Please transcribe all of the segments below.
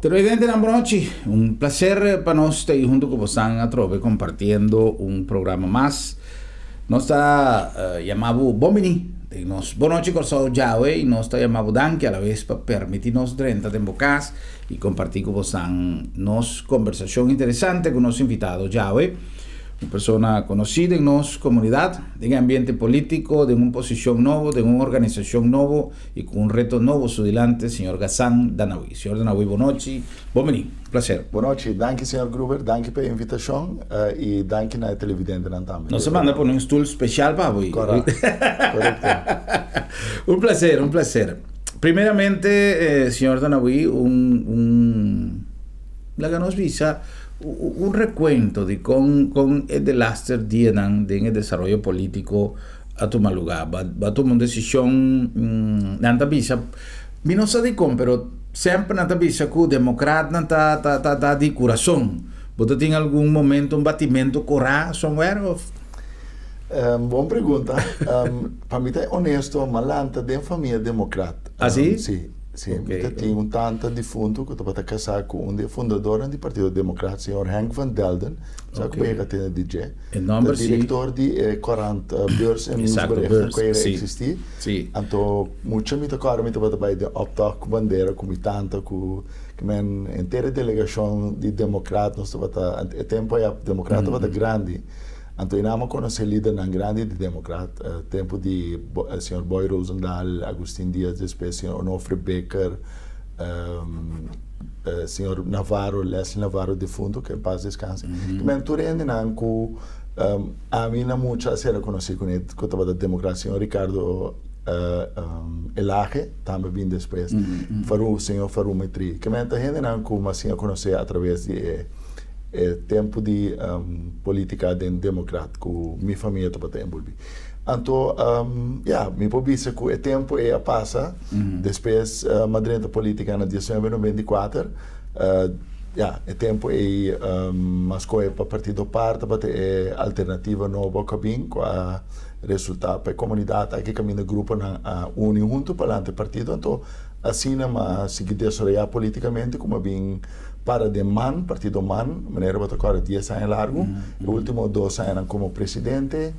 Televidentenan bon nochi, un placer pa nos ta hunto cu bosan atrobe compartiendo un programa mas. Nos ta yama bo bon bini den nos Bon Nochi Corsou djawe y nos ta yama bo danki alabes pa permiti nos drenta den bo cas y comparti cu bosan nos conversacion interesante cu nos invitado djawe. Un persona conoci den nos comunidad, den e ambiente politico, den un posicion nobo, den un organisacion nobo y cu un reto nobo su dilante, señor Ghassan Danawi. Señor Danawi, bon nochi, bon bini, un placer. Bon nochi, danki señor Gruber, danki pa e invitacion y danki na e televidentenan tambe. Nos a manda pone un stoel special pa bo. Correcto, correcto. Un placer, un placer. Primeramente, señor Danawi, un, un, laga nos bisa, un recuento di con, con e delaster dianan den e desaroyo politico a tuma lugá. Bo a tuma un desishon, nan ta bisa, mi no sa dikon, pero semper nan ta bisa ku demokratnan ta ta ta ta di kurason. Bo ta tin algun momento un batimentu korá somewhere of? Bon pregunta. Pa mi ta honesto, mi a lanta den famia demokrat. Ah si? Si. Si, mi ta tin un tanta difunto ku tabata kasá ku un di e fundadornan di Partido Demokrat, señor Henk van Delden. Sa ku bo yega tende di dje. E nòmber si. Ta direktor di e korant Beurs en Nieuwsberichten ku era eksistí. Anto mucha mi ta kòrda mi tabata bai den optocht ku bandera ku mi tanta ku men henter e delegashon di Demokrat nos tabata e tempu aya Demokrat tabata grandi. Anto e nan a konosé lidernan grandi di Demokrat tempu di señor Boy Rozendal, Agustin Diaz despues señor Onofre Bikker, Señor Navarro, Leslie Navarro difunto, que en paz descanse. Men tur hendenan ku ami na mucha a ser konosí kuné ku tabata demokrat. Señor Ricardo Elhage tambe bin despues. Faru, señor Faru Mitri. Ke men ta hendenan ku mi a siña konosé a traves di e e tempu di politika den demokrat ku mi famia tabata enbolbí. Anto, ya, mi por bisa ku e tempu ei a pasa. Despues mi a drenta politika na diesnuebe 94. Ya, e tempu ei mi a skohe pa Partido par, tabata e alternativa nobo ku a bin, ku a resultá pa e komunidat aki kaminda gruponan a uni huntu pa lanta e partido. Anto, asina mi a sigui desaroyá politikamente ku mi a bin para den man, Partido man, manera bo ta kòrda 10 aña largu, e último 2 añanan komo presidente.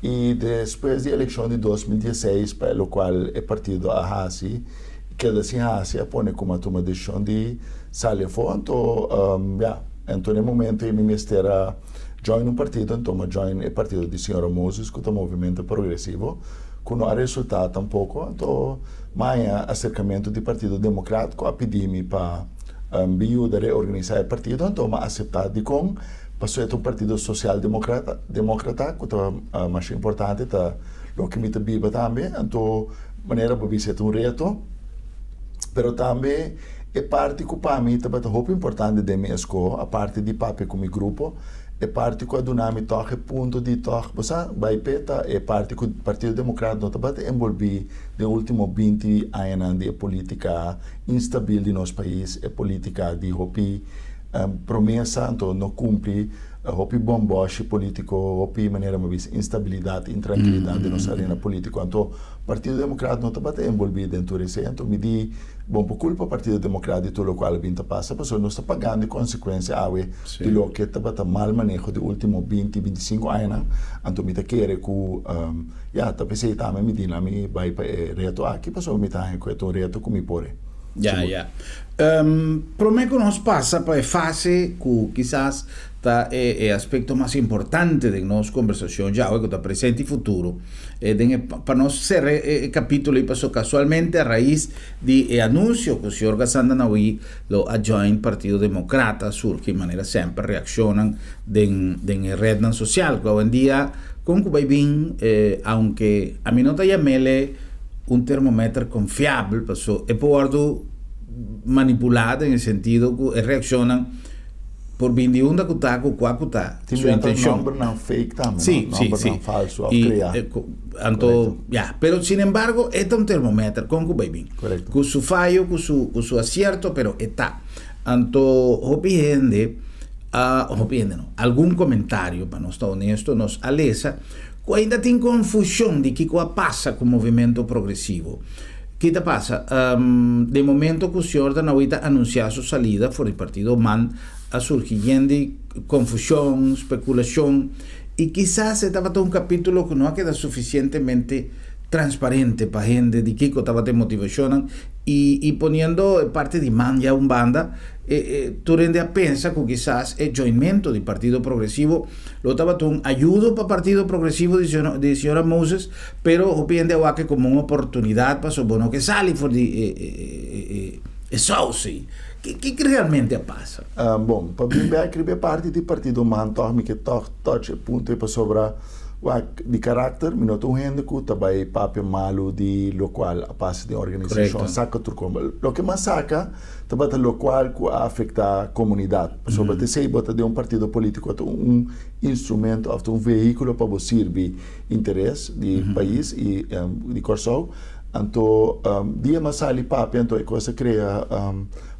I despues di elekshon di 2016 pa e lokual e partido a hasi keda sin hasi a pone ku mi a tuma desishon di sali afó. Anto ya, anto na e momento ei mi mester a join un partido, anto mi a join e partido di señora Moses ku ta Movimento Progresivo ku no a resultá tampoko. Anto mi a haña aserkamentu di Partido Demokrat ku a pidi mi pa bin yuda reorganisá e partido, anto mi a aseptá. Dikon? Pasobra e ta un partido sosialdemokrata, demókrata, ku ta masha importante, ta loke mi ta biba tambe. Anto, manera bo bisa e ta un reto, pero tambe e parti ku pa mi tabata hopi importante den mi eskoho, aparte di papia ku mi grupo, e parti ku a duna mi tòg e punto di tòg, bo sa, bai p'e ta e parti ku Partido Demokrat no tabata enbolbí den último 20 añanan di e polítika instabil di nos pais, e polítika di hopi Promesa anto no cumpli, hopi bomboshi politico, hopi manera mi a bisa instabilidad, intrankilidad den nos arena politico. Anto Partido Democrat no tabata envolvi den tur esey. Anto mi di bon por culpa Partido Democrat di tur locual a bin ta pasa pasobra nos ta pagando e consecuencia awe di loke tabata mal maneho di ultimo 20, 25 añanan. Anto mi ta kere cu ya ta pesey tambe mi di nan mi bay pa e reto aki pasobra mi ta haña cu e ta un reto cu mi por e. Ya, ya. Promé ku nos pasa pa e fase ku kisas ta e e aspekto mas importante den nos kombersashon djawe ku ta presente i futuro, den e pa nos sera e e kapítulo ei paso kasualmente a rais di e anunsio ku señor Gassan Danawi lo a join Partido Demokrata a surgi manera semper reakshonnan den den e rednan sosial ku awendia kon ku bai bin aunke ami no ta yam'el un termometer konfiabel paso e por wòrdu manipulá den e sentido ku e reakshonnan por bin di unda ku ta ku kua ku ta Tin su bia ta intenshon. nòmbernan fake tambe, no? Sí, sí, sí. Nòmbernan falsu òf I kreá. anto Korekto. ya, pero sin embargo e ta un termometer kon ku bai bin. Korekto. Ku su fayo, ku su ku su asierto, pero e ta. Anto hopi hende a hopi hende no, algun komentario pa nos ta honesto nos a lesa ku ainda tin konfushon di kiko a pasa ku Movimento Progresivo. Ki ta pasa? Den momento ku señor Danawit a anunsiá su salida for di partido man, a surgi yen di konfushon, spekulashon i kisas e tabata un kapítulo ku no a keda sufisientemente transparente pa hende di kiko tabata e motivashonnan i i poniendo e parti di man ya un banda e e tur hende a pensa ku kisas e joinmento di Partido Progresivo lo tabata un ayudo pa Partido Progresivo di di señora Moses. Pero hopi hende a wak e komo un oportunidat pasobra bo no ke sali for di e e e sous ei. Ke realmente a pasa? Bon, pa bin bek riba e parti di partido man tòg mi ke tòg touch e punto ei pasobra wak di karakter mi no ta un hende ku ta bai papia malu di lokual a pasa den organisashon saka tur kon. Loke mas saka tabata lokual ku a afektá komunidat pasobra t'esei bo ta den un partido polítiko ta un instrumento òf ta un vehíkulo pa bo sirbi interes di pais i di Kòrsou. Anto dia m'a sali papia anto e kos a krea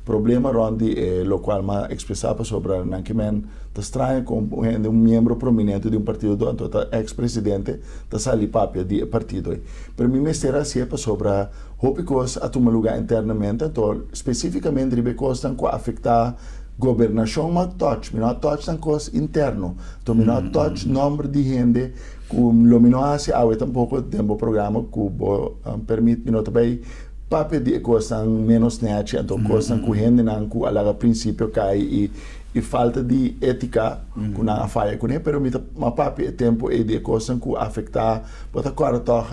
problema rònt di e lokual m'a ekspresá pasobra nan ke men ta straño kon un hende un miembro prominente di un partido anto ta eks presidente ta sali papia di e partido ei. Pero mi mester hasié pasobra hopi kos a tuma lugá internamente anto spesífikamente riba e kosnan ku a afektá gobernashon m'a touch mi no a touch nan kos interno. Anto mi no a touch nomber di hende ku lo mi no hasi awe tampoko den bo programa ku bo permit mi no ta bai papia di e kosnan menos nechi anto kosnan ku hendenan ku a laga prinsipio kai i i falta di etika ku nan a faya kuné pero mi ta a papia e tempu ei di e kosnan ku a afektá bo ta kòrda tòg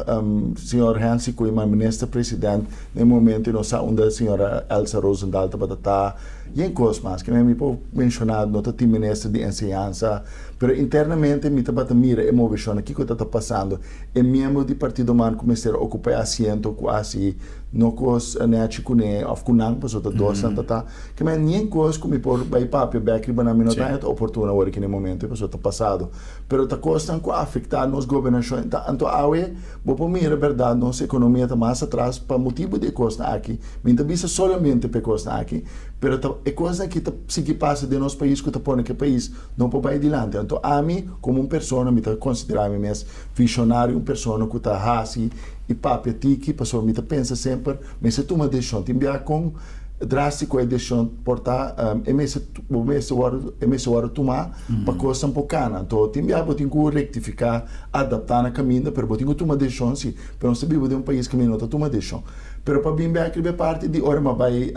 señor Hensley Koeiman minister president na e momento i no sa unda señora Elsa Rozendal tabata ta. Yen kos mas ke mi por menshoná, no ta tin minister di enseñansa, pero internamente mi tabata mira e moveshonnan, kiko ta ta pasando, e miembro di partido man ku mester okupá e asiento ku hasi no kos nechi kuné òf ku nan, pasobra ta dos nan ta ta. Ke men yen kos ku mi por bai papia bèk riba nan, mi no ta haña ta oportuno awor aki na e momento pasobra ta pasado. Pero ta kosnan ku a afektá nos gobernashon. Anto awe bo por mira bèrdat nos ekonomia ta mas atras pa motibu di e kosnan aki. Mi no ta bisa solamente pa e kosnan aki, pero ta e kosnan aki ta sigui pasa den nos pais ku ta pone ku e pais no por bai dilanti. Anto ami komo un persona mi ta konsiderá mi mes vishonario, un persona ku ta hasi i papia tiki pasobra mi ta pensa semper mester tuma desishon. Tin bia kon drástiko e desishon por ta, e mester bo mester wòrdu e mester wòrdu tumá pa kosnan por kana. Anto tin bia bo tin ku rektifiká, adaptá na kaminda, pero bo tin ku tuma desishon si. Pero nos ta biba den un pais kaminda no ta tuma desishon. Pero pa bin bek riba e parti di ora m'a bai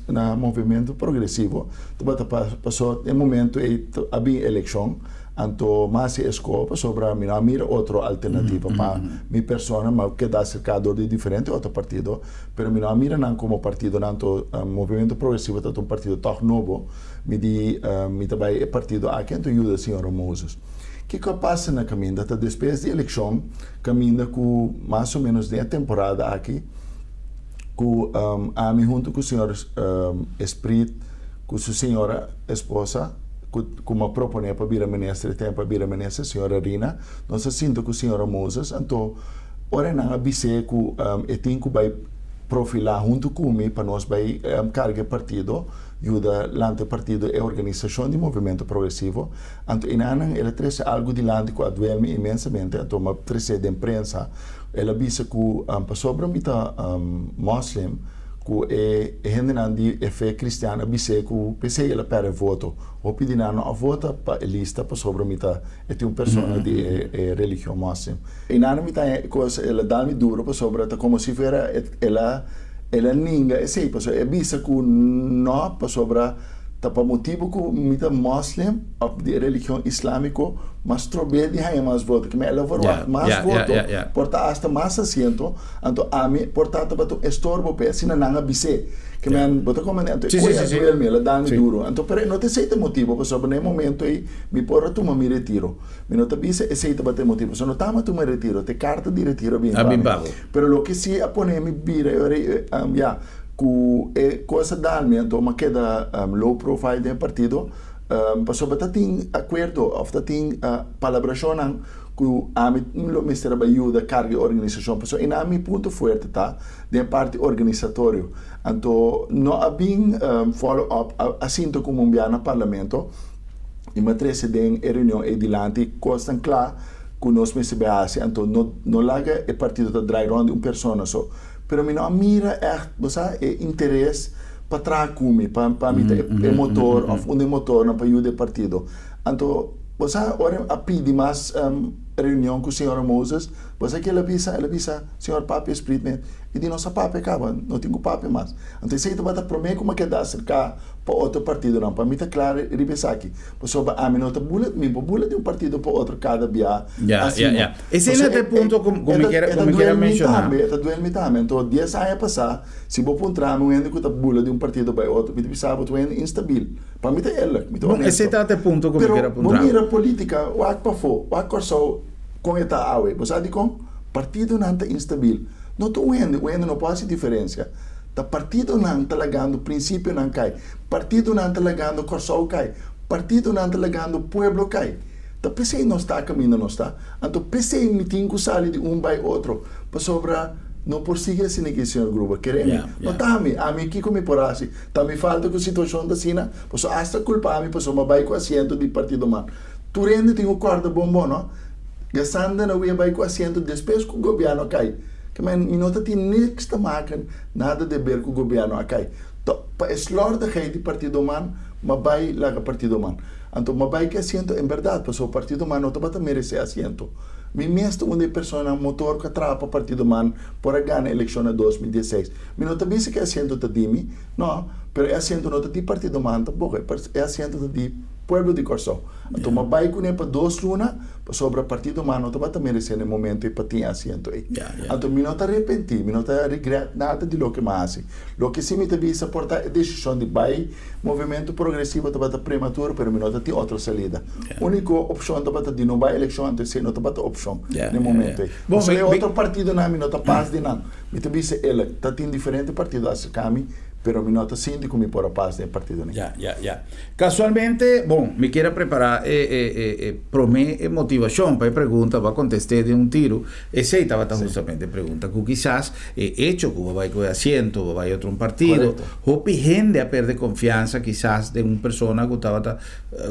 na Movimento Progresivo tabata paso e momento ei a bin elekshon anto m'a hasi esko pasobra mi no a mira otro alternativa pa mi persona m'a keda aserka dor di diferente otro partido pero mi no a mira nan komo partidonan anto Movimento Progresivo tabata un partido tòg nobo mi di mi ta bai e partido aki anto yuda señora Moses. Kiko a pasa na kaminda ta despues di elekshon Caminda cu mas o menos den e temporada aki cu ami hunto cu señor Esprit cu su señora esposa cu m'a propone pa bira minister e tempo a bira minister señora Rina nos a sinta cu señora Moses anto ora nan a bis'é cu e tin cu bay profila hunto cu mi pa nos bay carga e partido yuda lanta e partido e organisacion di Movimento Progresivo. Anto enanan el a trese algu dilanti ku a duel mi inmensamente, anto mi a tres'é den prensa. El a bisa ku pasobra mi ta moslim, ku e hendenan di e fe kristian a bis'é ku p'esei el a pèrdè voto. Hopi di nan no a vota pa e lista pasobra mi ta e tin un persona di e religion moslim. Enanan mi ta haña e kos el a dal mi duro pasobra ta komo si fuera el a el a ninga esei pasobra e a bisa ku no pasobra Ta pa motibu ku mi ta moslim òf di e religion islámiko mas trob'é di haña mas voto. Ke mi el a verwagt mas voto, por ta asta mas asiento, anto ami por ta tabata un estorbo p'e, asina nan a bis'é. Ke men, bo ta komprendé? Anto e koe a duel mi, el a dal mi duru. Anto, pero e no ta esei ta e motibu, pasobra na e momento ei mi por a tuma mi retiro. Mi no ta bisa esei tabata e motibu, pasobra no taba tuma e retiro, ta e karta di retiro a bini pa mi. Pero loke si a pone mi bira e ora ei, ya. Ku e kos a dal mi anto m'a keda low profile den e partido pasobra ta tin akuerdo òf ta tin palabrashonnan ku ami lo mester a bai yuda karga e organisashon pasobra einan mi punto fuerte ta den e parti organisatorio. Anto no a bin follow up a sinta ku un bia na parlamento i m'a trese den e reunion ei dilanti kosnan kla ku nos mester bai hasi anto no no laga e partido ta drai rònt di un persona so. Pero mi no a mira ègt, bo sa, e interes pa traha ku mi, pa pa mi ta e motor òf un di e motornan pa yuda e partido. Anto, bo sa, ora a pidi mas reunion ku señora Moses, bo sa ke el a bisa? El a bisa, Señor papia Spreetman, i di nos a papia kaba, no tin ku papia mas. Anto esei tabata promé ku mi a keda aserká pa otro partidonan. Pa mi ta kla riba esaki, pasobra ami no ta bula, mi por bula di un partido pa otro kada bia asina. Esei no ta e punto ku mi kier a menshoná. E ta duel mi tambe. Anto dies aña pasá, si bo puntra mi un hende ku ta bula di un partido bai otro, mi ta bisa bo ta un hende instabil. Pa mi ta eerlijk, mi ta Bon, honesto. esei tabata e punto ku mi kier a Pero bo puntra bo. mira politica, wak pafó, wak Kòrsou kon e ta awe. Bo sa dikon? Partidonan ta instabil. No ta un hende, un hende no por hasi diferensia. Ta partidonan ta lagando prinsipionan kai. Partidonan ta lagando Kòrsou kai. Partidonan ta lagando pueblo kai. Ta p'esei nos ta kaminda nos ta. Anto p'esei mi tin ku sali di un bai otro, pasobra no por sigui asina aki, señor Gruber. Kere mi? No ta ami. Ami kiko mi por hasi? Ta mi falta ku situashon ta asina? Pasobra asta kulpa mi pasobra mi a bai ku asiento di partido man. Tur hende tin ku kòrda bon bon, no? Gasanda na wia bai ku asiento despues ku gobièrnu a kai. Ke men mi no ta tin niks te maken, nada de ber ku gobièrnu a kai. Ta pa e slòrdigheid di partido man, mi a bai laga partido man. Anto m'a bai ku e asiento en bèrdat, pasobra Partido Man no tabata meresé asiento. Mi mes ta un di e personanan motor ku a traha pa Partido Man por a gana elekshon na 2016. Mi no ta bisa ku e asiento ta di mi, no, pero e asiento no ta di Partido Man tampoko, e asiento ta di pueblo di Kòrsou. Anto m'a bai kuné pa dos luna, pasobra Partido Man no tabata meresé na e momento ei pa tin e asiento ei. Anto mi no ta arepentí, mi no ta regret nada di loke m'a hasi. Loke si mi ta bisa por ta e desishon di bai Movimento Progresivo tabata prematuro pero mi no ta tin otro salida. Unico opcion tabata di no bai eleccion anto esey no tabata opcion na e momento ey. Pasobra e otro partidonan mi no ta pas di nan. Mi ta bisa eerlijk, ta tin diferente partido acerca mi pero mi no ta sinti cu mi por a pas den e partidonan. Ya, ya, ya. Casualmente, bon, mi kier a prepara e, e, e, e prome e motivacion pa e pregunta, bo a contest'é den un tiro. Esey tabata justamente e pregunta cu kisas e hecho cu bo bai cu e asiento, bo bai otro un partido, Hopi hende a perde konfiansa kisas den un persona ku tabata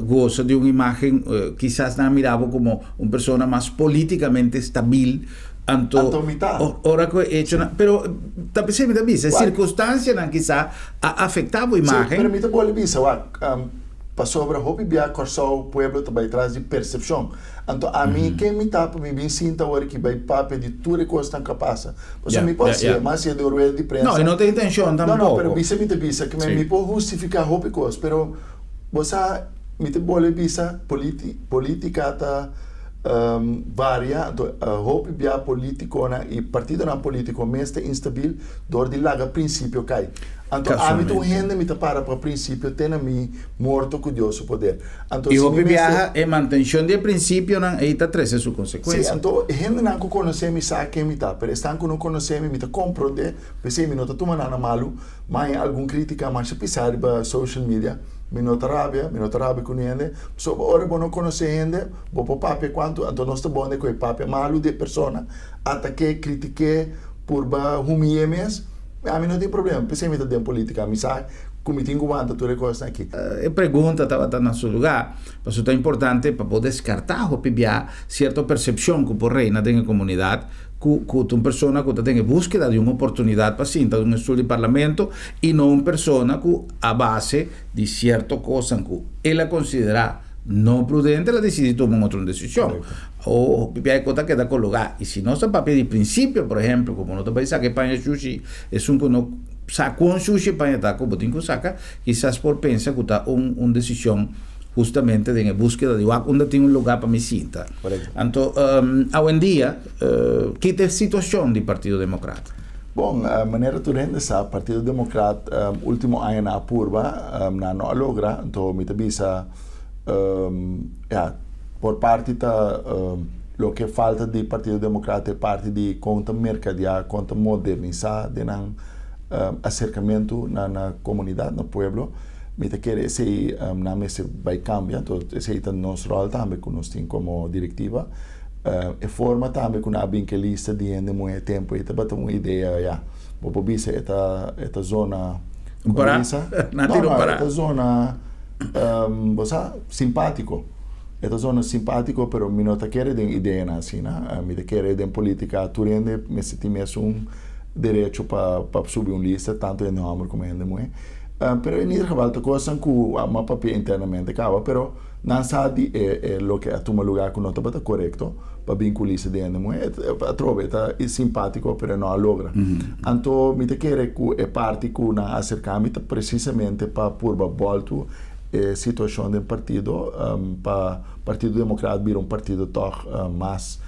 gosa di un imágen, kisas nan a mira bo komo un persona mas polítikamente stabil, anto Anto mi ta. ora ku e echonan, pero ta p'esei mi ta bisa, e sirkunstansianan kisa a afektá bo Sí, imágen. pero mi ta bolbe bisa, wak, pasobra hopi bia Kòrsou pueblo ta bai tras di persepshon. Anto ami ken mi ta pa mi bin sinta awor aki bai papia di tur e kosnan ku a pasa. Pasobra mi por hasié, mi a hasié den un rueda di prensa. No, e no ta intencion No, no, tampoco. pero bisa mi ta bisa ku mi por hustifiká hopi kos, pero bo sa mi ta bolbe bisa politi politika ta varia, anto hopi bia politikonan i partidonan politiko mes ta instabil dor di laga prinsipio kai. Anto ami ta un hende mi ta para pa prinsipio te na mi morto ku Dios su poder. Anto I si mi hopi mester. biaha e mantenshon di e prinsipionan ei ta trese su Sí, konsekuensia. anto e hendenan ku konosé mi sa ken mi ta, pero esnan ku no konosé mi, mi ta komprondé, p'esei mi no ta tuma nan na malu. Ma haña algun krítika masha pisá riba social media. Mi no ta rabia, mi no ta rabia ku ni hende, pasobra ora bo no konosé hende, bo por papia kuantu, anto nos ta bon di ku e papia malu di e persona, atak'é, kritik'é, purba humiy'é mes. Ami no tin problema, p'esei mi ta den polítika, mi sa ku mi tin ku wanta tur e kosnan aki. E pregunta tabata na su lugá, pasobra ta importante pa bo deskartá hopi bia sierto persepshon ku por reina den e komunidat ku ku ta un persona ku ta den e búskeda di un oportunidat pa sinta den un stul di parlamento i no un persona ku a base di sierto kosnan ku el a konsiderá no prudente el a disidí tuma un otro desishon. O hopi bia e kos ta keda kologá i si nos ta papia di prinsipio por ehempel ku bo no ta bai saka e paña shushi esun ku no Sa kon shushi paña ta ku bo tin ku saka, kisas por pensa ku ta un un desishon hustamente den e búskeda di wak unda tin un lugá pa mi sinta. Anto awendia ki ta e situashon di Partido Demokrat? Bon, manera tur hende sa, Partido Demokrat último añanan a purba, nan no a logra, anto mi ta bisa ya, por parti ta loke falta di Partido Demokrat e parti di kon ta merkadiá, kon ta modernisá den nan aserkamentu na na komunidat, na pueblo. Mi ta kere esei nan mester bai kambia, anto esei ta nos ròl tambe ku nos tin komo direktiva. E forma tambe ku nan a bin ku e lista di hende muhé e tempu ei tabata un idea ya, bo por bisa e ta e ta zona, Un pará? No, no, e ta zona bo sa, simpátiko. E ta zona simpátiko, pero mi no ta kere den ideanan asina. Mi ta kere den polítika tur hende mester tin mesun. derecho pa subi un lista, tantu hende hòmber komo hende muhé. Pero en ieder geval ta kosnan ku a papia internamente kaba, pero nan sa di e loke a tuma lugá ku no tabata korekto pa bin ku lista di hende muhé. Atrobe e ta simpátiko pero e no a logra. Anto mi ta kere ku e parti ku nan a aserká mi ta presisamente pa purba bòltu e situashon den partido pa Partido Demokrat bira un partido tòg mas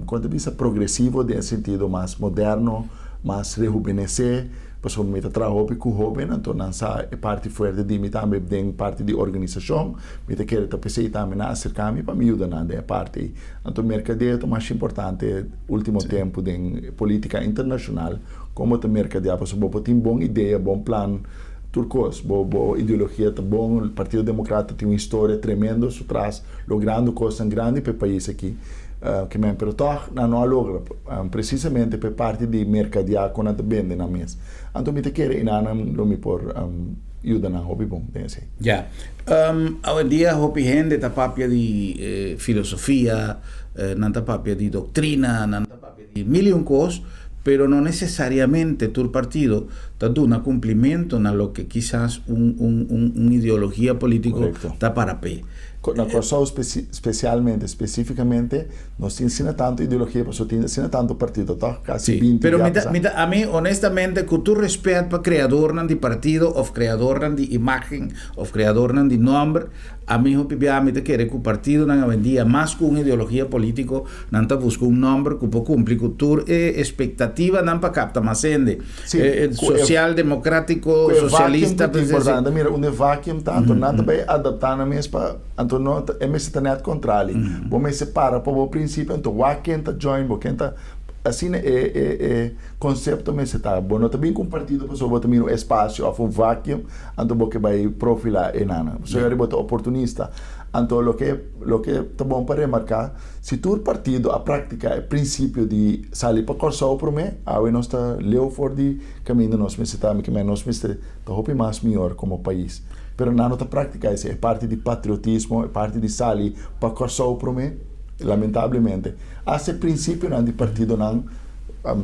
kon ta bisa progresivo den e sentido mas moderno, mas rehubenesé, pasobra mi ta traha hopi ku hóben, anto nan sa e parti fuerte di mi tambe den parti di organisashon, mi ta kere ta p'esei tambe nan aserká mi pa mi yuda nan den e parti ei. Anto merkadeo ta mas importante último tempu den polítika internashonal, kon bo ta merkadeá, pasobra bo por tin bon idea, bon plan, tur kos, bo bo ideologia ta bon, Partido Demokrat ta tin un historia tremendo su tras, logrando kosnan grandi pa e pais aki, ke men, pero tòg nan no a logra, presisamente pa e parti di merkadiá kon nan ta bende nan mes. Anto mi ta kere enanan lo mi por yuda nan hopi bon den esei. Ya. Awendia hopi hende ta papia di filosofia, nan ta papia di doktrina, nan ta papia di mil i un kos, pero no nesesariamente tur partido ta duna kumplimentu na loke kisas un un un un ideologia polítiko ta para p'e. Na Kòrsou spesialmente, spesífikamente, nos tin asina tantu ideologia pasobra tin asina tantu partido tòg, kasi binti Pero mi ta, mi ta, ami honestamente ku tur respèt pa kreadornan di partido òf kreadornan di imágen òf kreadornan di nòmber, ami hopi bia mi ta kere ku partidonan awendia mas ku un ideologia polítiko nan ta buska un nòmber ku por kumpli ku tur e espektativanan pa kapta mas hende. Sí, ku e Social democrático, ku e vacuum socialista, ku ta importante. Mira, unda e vacuum ta, anto nan ta bai adaptá nan mes pa, anto no ta, e mester ta nèt kontrali. Bo mester para pa bo prinsipio, anto wak ken ta join bo, ken ta, asina e e e konsepto mester ta. Bo no ta bin ku un partido pasobra bo ta mira un espasio òf un vacuum, anto bo ke bai profilá e nan. Pasobra bo ta oportunista. Anto loke loke ta bon pa remarká, Si tur partido a praktiká e prinsipio di sali pa Kòrsou promé, awe nos ta leu for di kaminda nos mester ta, mi ke men nos mester ta hopi mas mior komo pais. Pero nan no ta praktiká esei, e parti di patriotismo, e parti di sali pa Kòrsou promé, lamentablemente. Asta e prinsipionan di partidonan,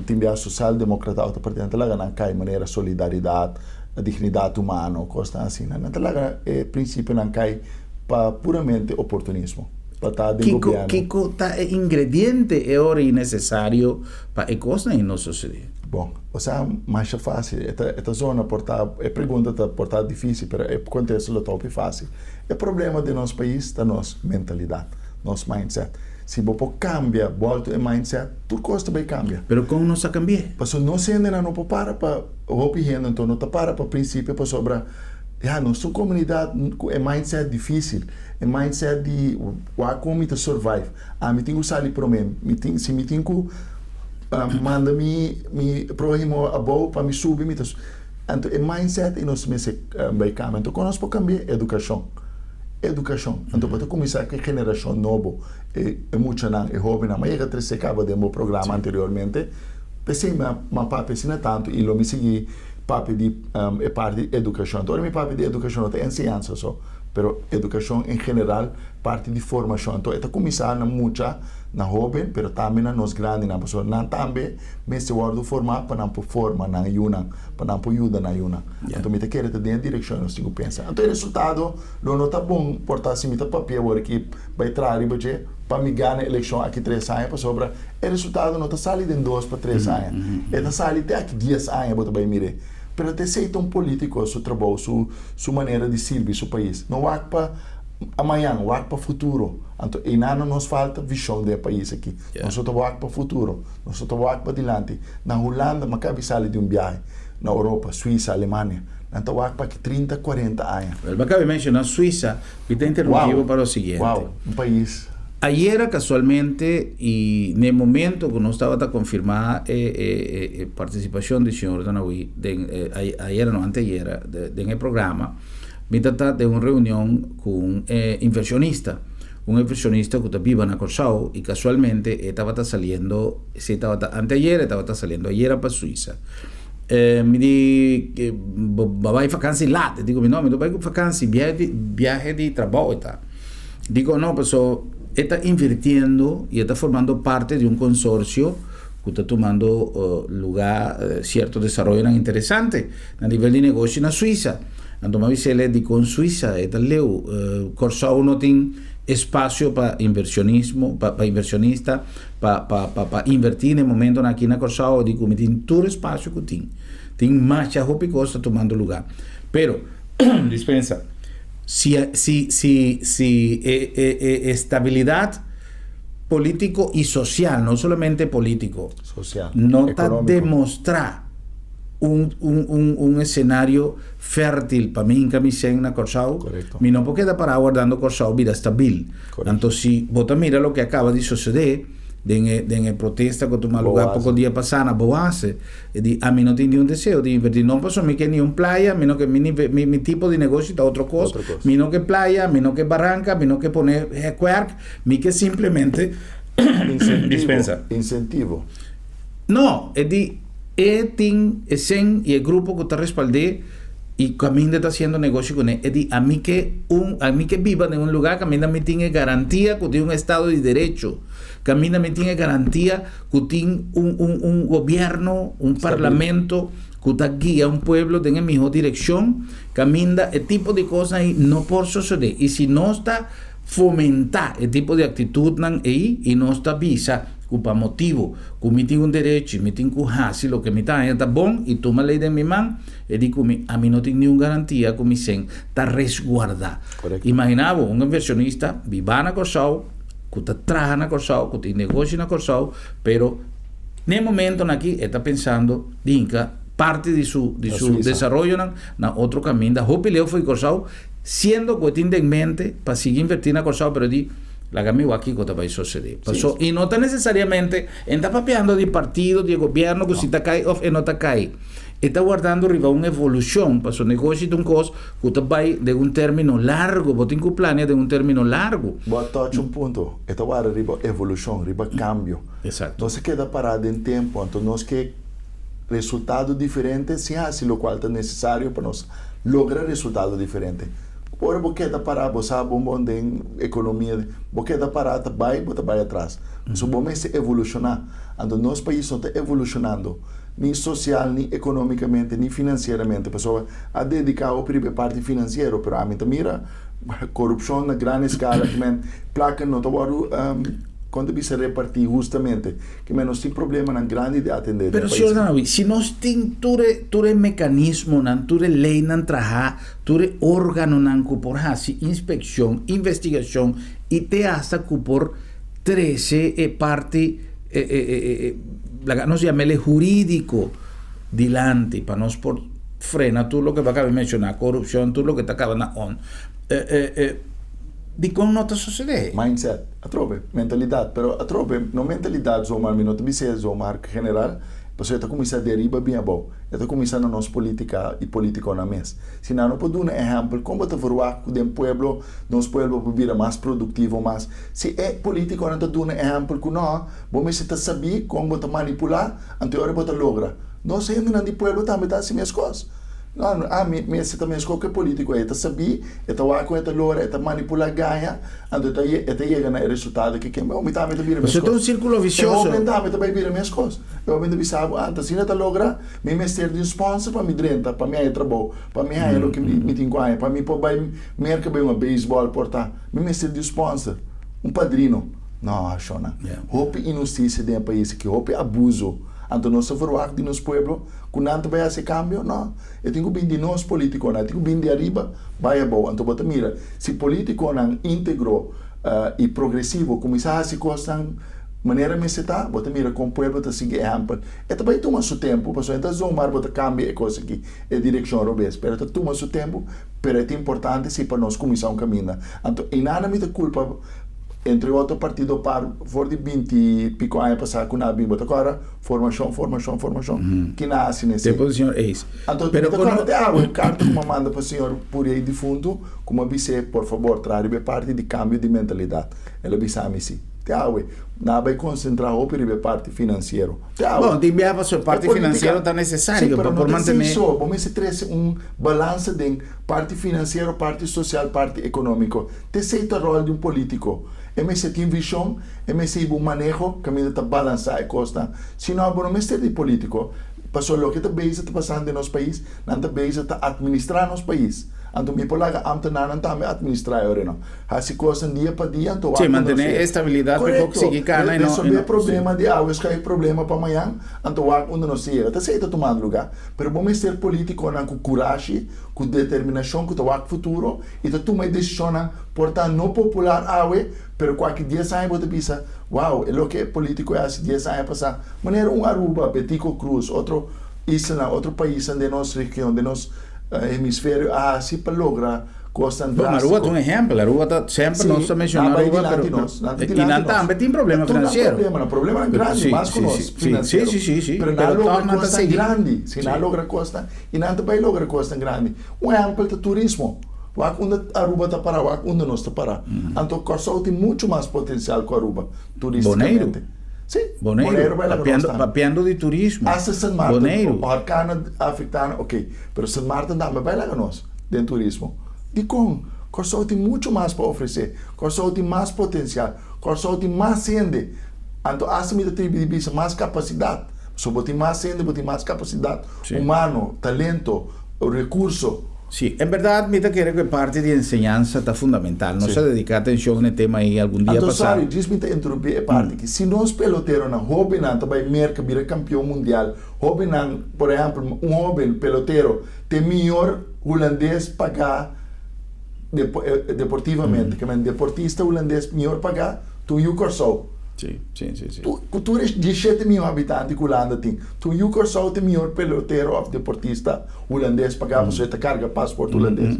tin bia sosialdemokrata òf otro partidonan ta laga nan kai manera solidaridat, dignidat humano, kosnan asina. Nan ta laga e prinsipionan kai pa puramente oportunismo. Pa ta den Kiko, gobièrnu. kiko ta e ingrediente e ora i nesesario pa e kosnan ei no sosodé? Bon, osea, masha fásil. E ta, e ta zona por ta, e pregunta ta por ta difísil, pero e kontesto lo ta hopi fásil. E problema den nos pais ta nos mentalidat, nos mindset. Si bo por kambia bòltu e mindset, tur kos ta bai kambia. Pero kon nos a kambi'é? Pasobra nos hendenan no por para pa, hopi hende anto no ta para pa prinsipio pasobra, ya, nos ta un komunidat ku e mindset difísil. E mindset di wak kon mi ta survive. Ami tin ku sali promé. Mi tin, si mi tin ku manda mi mi próhimo abou pa mi subi, mi ta Anto e mindset ei nos mester bai kambia. Anto kon nos por kambia? Edukashon. Edukashon. Anto bo ta kuminsá ku e generashon nobo, e e muchanan, e hóbennan. Mi a yega tresé kaba den bo programa anteriormente. P'esei mi a mi a papia asina tantu i lo mi sigui papia di e parti di edukashon. Anto ora mi papia di edukashon no ta enseñansa so. Pero edukashon en general parti di formashon. Anto e ta kuminsá na mucha, na hóben, pero tambe na nos grandinan, pasobra nan tambe mester wòrdu formá pa nan por forma nan yunan, pa nan por yuda nan yunan. Anto mi ta kere ta den e direkshon ei nos tin ku pensa. Anto e resultado lo no ta bon por ta si mi ta papia awor aki bai traha riba dje pa mi gana elekshon aki tres aña, pasobra e resultado no ta sali den dos pa tres aña, e ta sali te aki dies aña bo ta bai mir'é. Pero ta esei ta un polítiko su trabou, su. Su manera di sirbi su pais. No wak pa amañan, wak pa futuro. Anto einan no nos falta vishon den e pais aki. Nos no ta wak pa futuro, nos no ta wak pa dilanti. Na Hulanda mi a kabi sali di un biahe na Europa, Suisa, Alemania. Nan ta wak pa aki 30, 40 aña. Wel, mi a kabi menshoná Suisa, mi ta interrumpí bo pa lo siguiente. Wow, un pais. Ayera casualmente y n'e momento cu nos tabata confirma e participacion di señor Danahui den ayera no anteayera den e programa mi ta ta den un reunion cu un inversionista, un inversionista cu ta biba na Corsou y casualmente e tabata saliendo si e tabata anteayera e tabata saliendo ayera pa Suiza. Mi di bo bai vakansi laat? E di cu mi no mi no bai cu vakansi biahe di trabou e ta. Dikon no? Paso e ta invirtiendo y e ta formando parte di un consorcio ku ta tumando lugá sierto desaroyonan interesante na nivel di negoshi na Suisa. Anto mi a bis'el dikon Suisa e ta leu. Kòrsou no tin espasio pa inversionismo, pa inversionista pa pa pa invertí na e momentonan aki na Kòrsou. Di ku mi tin tur espasio ku tin. Tin masha hopi kos ta tumando lugá. Pero, dispensa, si si si si e e e estabilidat polítiko i sosial, no solamente polítiko, Sosial, no ta ekonómiko. demostrá un un un un esenario fértil pa mi hinka mi sèn na Kòrsou, Korekto. mi no por keda pará wardando Kòrsou bira stabil. Korekto. Anto si bo ta mira loke a kaba di sosodé den e den e protesta ku a tuma lugá Boase. poko dia pasá na Boase, E di, Ami no tin niun deseo di invertí. No pasobra mi ke niun playa, mi no ke, mi mi mi tipo di negoshi ta otro kos. Otro kos. Mi no ke playa, mi no ke baranka, mi no ke pone hekwerk, mi ke simplemente Insentivo. dispensa. Insentivo. No, e di, e tin e sen i e grupo ku ta respald'é i kaminda e ta hasiendo negoshi kuné. E di, Ami ke un, ami ke biba den un lugá kaminda mi tin e garantia ku tin un estado di derecho, kaminda mi tin e garantia ku tin un un un gobierno, un parlamento ku ta guia un pueblo den e miho direkshon, kaminda e tipo di kosnan ei no por sosodé. I si nos ta fomentá e tipo di aktitutnan ei i nos ta bisa ku pa motibu ku mi tin un derecho i mi tin ku hasi loke mi ta haña ta bon i tuma lei den mi man, e di ku mi ami no tin niun garantia ku mi sen ta resguardá. Imaginá bo un invershonista bibá na Kòrsou, ku ta traha na Kòrsou, ku tin negoshi na Kòrsou, pero n'e momentonan aki e ta pensando di hinka parti di su di su desaroyonan na otro kaminda. Hopi leu for di Kòrsou, siendo ku e tin den mente pa sigui invertí na Kòrsou, pero di laga mi wak kiko ta bai sosodé. Paso i no ta nesesariamente e no ta papiando di partido, di e gobièrnu ku si ta kai òf e no ta kai. E ta wardando riba un evolushon, paso negoshi ta un kos ku ta bai den un término largu, bo tin ku plania den un término largu. Bo a touch un punto, e ta warda riba evolushon, riba kambio. Exacto. Nos a keda pará den tempu, anto nos ke resultado diferente sin hasi lokual ta nesesario pa nos logra resultado diferente. Ora bo keda pará, bo sa bon bon den ekonomia, bo keda pará ta bai, bo ta bai atras. Pasobra bo mester evolushoná. Anto nos pais no ta evolushonando. ni social, ni economicamente, ni financieramente, pasobra a dedica hopi riba e parti financiero, pero ami ta mira corupcion na gran escala, ki men placa no ta wordo, con ta bisa reparti hustamente, ki men nos tin problemanan grandi di atende den Pero pais. señor Danawi, si nos tin tur e tur e mecanismonan, tur e leynan traha, tur e organonan cu por haci inspeccion, investigacion y te hasta cu por trece e parti laga nos yam'el e hurídiko dilanti pa nos por frena tur loke bo a kaba di menshoná, korupshon, tur loke ta kaba na on. Dikon no ta sosodé? Mindset, atrobe, mentalidat, pero atrobe no mentalidat zomaar, mi no ta bis'é zomaar general, pasobra e ta kuminsá di ariba bin abou. E ta kuminsá na nos polítika i polítikonan mes. Si nan no por duna ehèmpel, kon bo ta verwagt ku den pueblo, nos pueblo por bira mas produktivo, mas. Si e polítikonan ta duna ehèmpel ku no, bo mester ta sabí kon bo ta manipulá, anto e ora bo ta logra. Nos hendenan di pueblo tambe ta hasi meskos. No, ami mester ta meskos ku e polítiko ei. E ta sabí, e ta wak kon e ta logra, e ta manipulá, gaña, anto e ta e ta yega na e resultado ke ke. Mi tambe ta bira Pasobra ta un meskos. sírkulo E visioso. hóben tambe ta bai bira meskos. E hóben ta bisa bo, Anta asina ta logra, mi mester di un sponsor pa mi drenta, pa mi haña trabou, pa mi haña loke mi tin ku haña, pa mi por bai Merka bai un beisbòl por ta. Mi mester di un sponsor, un padrino. No, shona. Hopi inhustisia den e pais aki, hopi abuso. Anto nos ta verwagt di nos pueblo ku nan ta bai hasi e kambio? No. E tin ku bin di nos politikonan, e tin ku bin di ariba bai abou. Anto bo ta mira, si politikonan integro i progresivo kuminsá hasi kosnan manera mester ta, bo ta mira kon pueblo ta sigui ehèmpel. E ta bai tuma su tempu, pasobra e ta zomaar bo ta kambia e kos aki, e direkshon robes, pero e ta tuma su tempu. Pero e ta importante si pa nos kuminsá un kaminda. Anto einana mi ta kulpa entre otro partido par for di binti piko aña pasá ku nan a bin. Bo ta kòrda? Formashon, formashon, formashon. Ki nan a hasi n'esei? Tempo di señor Ace. Anto mi Pero ta ku kòrda no. te awe un karta ku mi a manda pa señor Puriey difuntu ku mi a bis'é por fabor traha riba e parti di kambio di mentalidat. El a bisa mi si. Te awe nan a bai konsentrá hopi riba e parti finansiero. Te awe. Bon, tin biaha pasobra e E parti polítika. finansiero ta Sí, nesesario pero pa no por ta esei mantené. so. Bo mester trese un balansa den parti finansiero, parti sosial, parti ekonómiko. T'esei ta ròl di un polítiko. E mester tin vishon, e mester hiba un maneho kaminda ta balansá e kosnan. Si no, bo no mester di polítiko, pasobra loke ta bezig ta pasando den nos pais, nan ta bezig ta atministrá nos pais. Anto mi por laga ámtenarnan tambe atministrá e ora no. Hasi kosnan dia pa dia, anto Sí, wak unda nos mantené yega. e estabilidat pa e kok Korekto. sigui kana i no, i Resolvé no, sí. problema di awe, skai problema pa mañan, anto wak unda nos ta yega. Ta esei ta tumando lugá. Pero bo mester polítikonan ku kurashi, ku determinashon, ku ta wak futuro i ta tuma e desishonnan por ta no popular awe, pero ku aki dies aña bo ta bisa, Wow, e loke e polítiko e hasi dies aña pasá. Manera un Aruba, Betico Croes, otro islanan, otro paisnan den nos region, den nos hemisferio a hasi pa logra kosnan Bon, Aruba ta drástiko. un ehèmpel. Aruba ta, semper nos Sí, ta nan menshoná bai Aruba, dilanti pero, nos, nan ta i nan dilanti nos. tambe tin problema Nan tur nan finansiero. problemanan, problemanan Pero grandi, sí, mas ku sí, nos, sí, sí, finansiero. sí, sí, sí, Pero nan pero a logra tòg nan ta kosnan sigui. grandi, sí, nan a Sí. logra kosnan, i nan ta bai logra kosnan grandi. Un ehèmpel ta turismo. Wak unda Aruba ta pará, wak unda nos ta pará. Anto Kòrsou tin muchu mas potensial ku Aruba, turístikamente. Boneiru. Sí, Boneiru. Boneiru bai laga nos Papiando, tambe. papiando di turismo. Hasta Sint Maarten, Boneiru. orkan a afektá nan, oké, pero Sint Maarten tambe bai laga nos den turismo. Dikon? Kòrsou tin muchu mas pa ofresé. Kòrsou tin mas potensial. Kòrsou tin mas hende. Anto hasta mi ta tribi di bisa mas kapasidat. Pasobra bo tin mas hende, bo tin mas kapasidat humano, talento, rekurso. Sí, en berdad mi ta kere ku e parti di enseñansa ta fundamental. Nos a dediká atenshon na e tema ei algun dia Anto pasá. sorry, djis mi ta interumpí e parti aki. Si nos peloteronan, hóbennan ta bai Merka bira kampion mundial, hóbennan, por ehèmpel, un hóben pelotero ta e mior hulandes pagá deportivamente, ke men deportista hulandes mior pagá ta un yu Kòrsou. Sí, sí, sí, sí. Ku tur e diesshete mion habitante ku Hulanda tin, ta un yu Kòrsou ta e mior pelotero òf deportista Hulandes pa gaba pasobra e ta carga paspoort hulandes.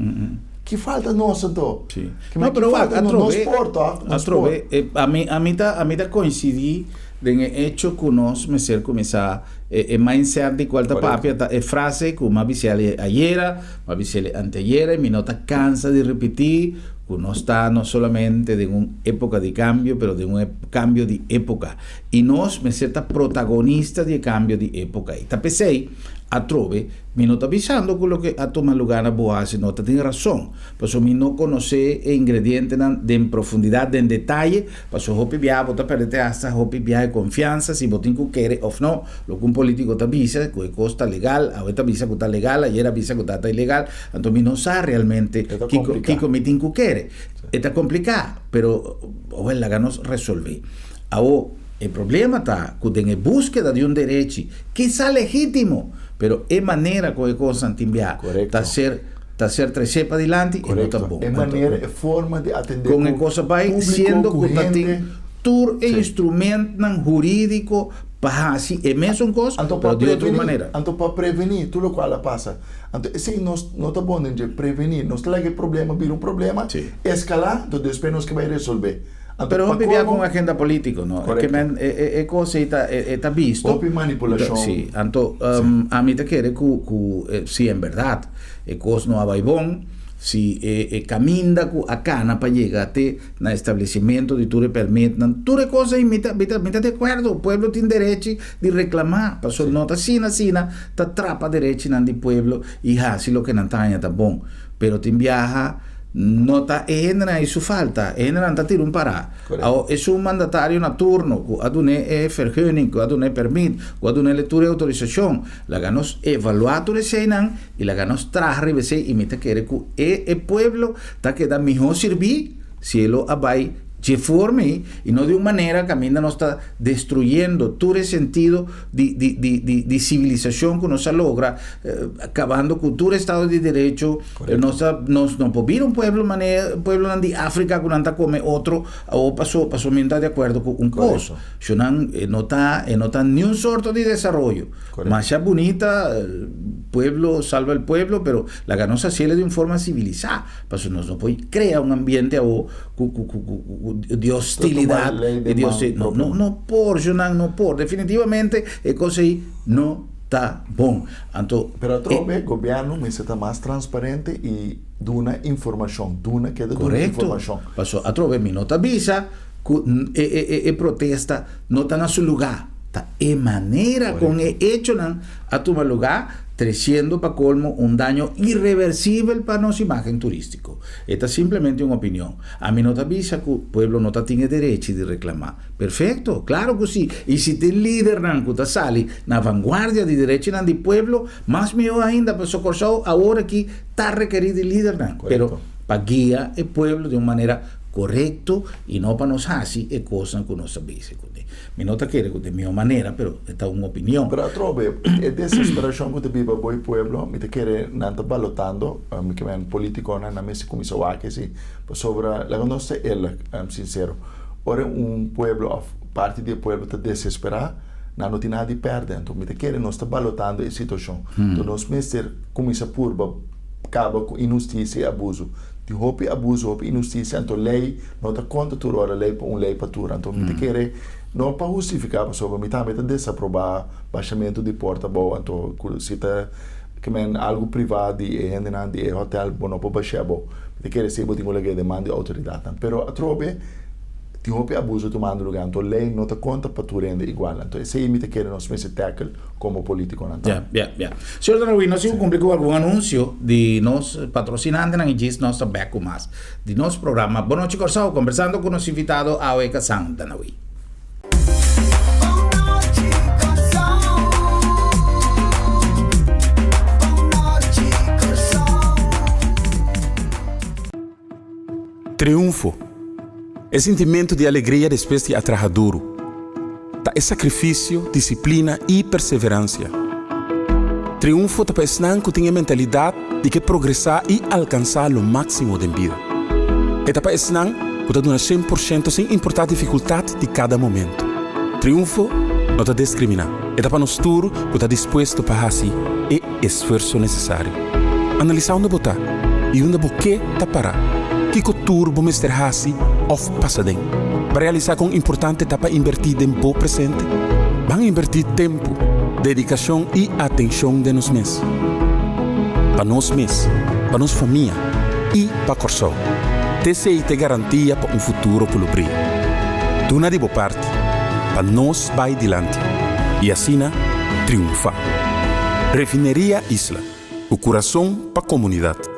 Ki falta nos anto? Sí. Ki No, pero falta wak, nos? Nos atrobe, por toch? Nos por. atrobe, e, ami, ami ta, ami ta coincidi den e hecho cu nos mester cuminsa e, e mindset di cual ta Correcto. papia ta e frase cu m'a bis'el ayera, m'a bis'el anteayera y mi no ta cansa di ripiti cu nos ta no solamente den un epoca di cambio, pero den un cambio di epoca. Y nos mester ta protagonista di e cambio di epoca. Y ta p'esey Atrobe, mi no ta bisando ku loke a tuma lugá na Boazi no ta tin rason, pasobra mi no konosé e ingredientenan den profundidat, den detaye, pasobra hopi biaha bo ta pèrdè te asta hopi biaha e konfiansa si bo tin ku kere òf no loke un polítiko ta bisa, ku e kos ta legal, awe ta bisa ku ta legal, ayer a bisa ku ta ta ilegal, anto mi no sa realmente E ta kiko kompliká. kiko mi tin ku kere. E ta kompliká, pero wèl laga nos resolvé. Awo. E problema ta ku den e búskeda di un derechi, kisá legítimo, pero e manera ku e kosnan tin bia ta ser ta ser tresé padilanti e no ta bon. E manera, e forma di atendé ku e kos a bai, siendo ku ta tin tur e instrumentnan hurídiko pa hasi e mesun kos, pero di otro manera. Anto pa prevení tur lokual a pasa. Anto esei nos no ta bon den dje, prevení. Nos ta laga e problema bira un problema, eskalá, anto despues nos ke bai resolvé. Anto Pero pa hopi bia komo ku un agenda politico, no? Korekto. Ke men e e e kos ei ta e ta bisto. Hopi manipulashon. Si, anto ami ta kere ku ku si en bèrdat e kos no a bai bon, si e e kaminda ku a kana pa yega te na establesimentu di tur e pèrmitnan, tur e kos ei mi ta mi ta mi ta di akuerdo, pueblo tin derechi di reklamá, pasobra no ta asina asina ta trapa derechinan di pueblo i hasi loke nan ta haña ta bon. Pero tin biaha No ta e hendenan ei su falta, e hendenan ta tira un pará. Awor, esun mandatario na turno ku a dun'é e vergunning, ku a dun'é permit, ku a dun'é tur e outorisashon, laga nos evaluá tur eseinan i laga nos traha riba esei i mi ta kere ku e e pueblo ta keda mihó sirbí si e lo a bai dje forma ei i no di un manera kaminda nos ta destruyendo tur e sentido di di di di di sivilisashon ku nos a logra kabando ku tur estado di derecho. Nos ta nos no por bira un pueblo manera pueblonan di Afrika ku nan ta kome otro awor paso paso mi no ta di akuerdo ku un kos. Sho nan e no ta e no ta niun sorto di desaroyo. Masha bunita pueblo salva el pueblo pero laga nos hasiel di un forma sivilisá paso nos no por krea un ambiente awor ku ku ku ku di hostilidat i di hosti no no no por sho nan no por definitivamente e kos ei no ta bon. Anto Pero e. atrobe gobierno mester ta mas transparente y duna informacion, duna keda duna Korekto. informacion. Paso atrobe mi no ta bisa ku e e e e protesta no ta na su lugá. Ta e manera kon e echonan a tuma lugá. Treciendo pa colmo un daño irreversibel pa nos imagen turistico. E ta simplemente un opinion. Ami no ta bisa cu pueblo no ta tin e derechi di reclama. Perfecto, claro cu si. Y si tin lidernan cu ta sali na vanguardia di derechinan di pueblo, mas miho ainda, pasobra Corsou awor aki ta rekeri di lidernan. Pero pa guia e pueblo di un manera corecto y no pa nos haci e cosnan cu nos ta bisa cu di. Mi no ta kere cu ta e miho manera, pero e ta un opinion. Pero atrobe, e desesperacion cu ta biba bo e pueblo, mi ta kere nan ta balotando, mi ke men politiconan, nan mester cuminsa wak esi, pasobra laga nos ta eerlijk, sincero, ora un pueblo of parti di e pueblo ta desespera, nan no tin nada di perde, anto mi ta kere nos ta balotando e situacion, anto nos mester cuminsa purba caba cu inhusticia y abuso, tin hopi abuso, hopi inhusticia, anto ley No ta konta tur ora lei pa un lei pa tur. Anto mi ta kere, no pa hustifiká pasobra mi tambe ta desaprobá bashamentu di porta abou. Anto ku si ta ke men algu privá di e hendenan di e hotèl bo no por bash'é abou. Mi ta kere si bo tin ku lag'é den man di outoridatnan. Pero atrobe tin hopi abuso tumando lugá. Anto lei no ta konta pa tur hende igual. Anto esei mi ta kere nos mester tackle komo politikonan tambe. Ya, ya, ya. Señor Darwin, nos tin ku kumpli ku algun anunsio di nos patrosinantenan i djis nos ta bèk ku mas. Di nos programa Bon Nochi Kòrsou, kombersando ku nos invitado awe Kasan Danawi. Bon nochi Kòrsou, bon nochi Kòrsou. Triunfo, e sintimentu di alegria despues di a traha duru. Ta e sakrifisio, disiplina i perseveransia. Triunfo ta pa esnan ku tin e mentalidat di ke progresá i alkansá lo máksimo den bida. E ta pa esnan ku ta duna shen por shento sin importá difikultat di kada momento. Triunfo no ta deskriminá, e ta pa nos tur ku ta dispuesto pa hasi e esfuerso nesesario. Analisá unda bo ta i unda bo ke ta pará. Kiko tur bo mester hasi òf pasa den pa realisá kon importante ta pa inbertí den bo presente? Ban inbertí tempu, dedikashon i atenshon den nos mes. Pa nos mes, pa nos famia i pa Kòrsou. T'esei ta e garantia pa un futuro ku lo bria. Duna di bo parti pa nos bai dilanti i asina triunfá. Refineria Isla, ku kurason pa komunidat.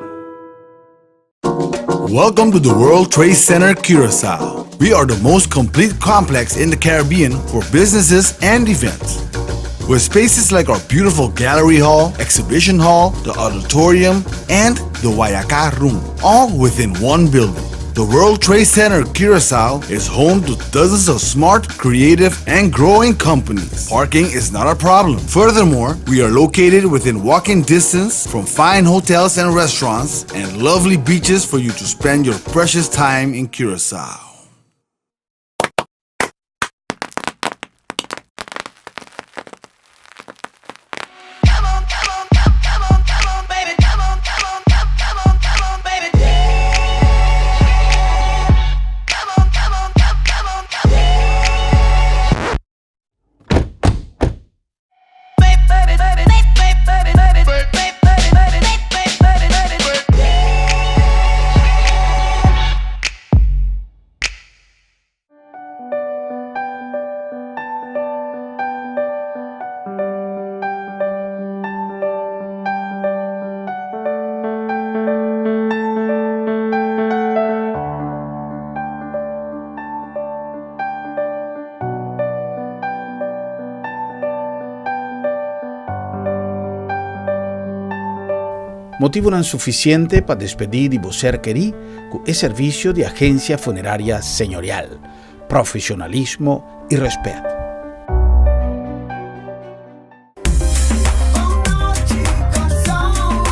Welcome to the World Trade Center Curacao. We are the most complete complex in the Caribbean for businesses and events. With spaces like our beautiful gallery hall, exhibition hall, the auditorium, and the Wayaka Room, all within one building. The World Trade Center Curacao is home to dozens of smart, creative, and growing companies. Parking is not a problem. Furthermore, we are located within walking distance from fine hotels and restaurants and lovely beaches for you to spend your precious time in Curacao. Motibunan sufisiente pa despedí di bo ser kerí ku e servisio di Agencia Funeraria Señorial, profesionalismo y respet. Bon nochi Kòrsou,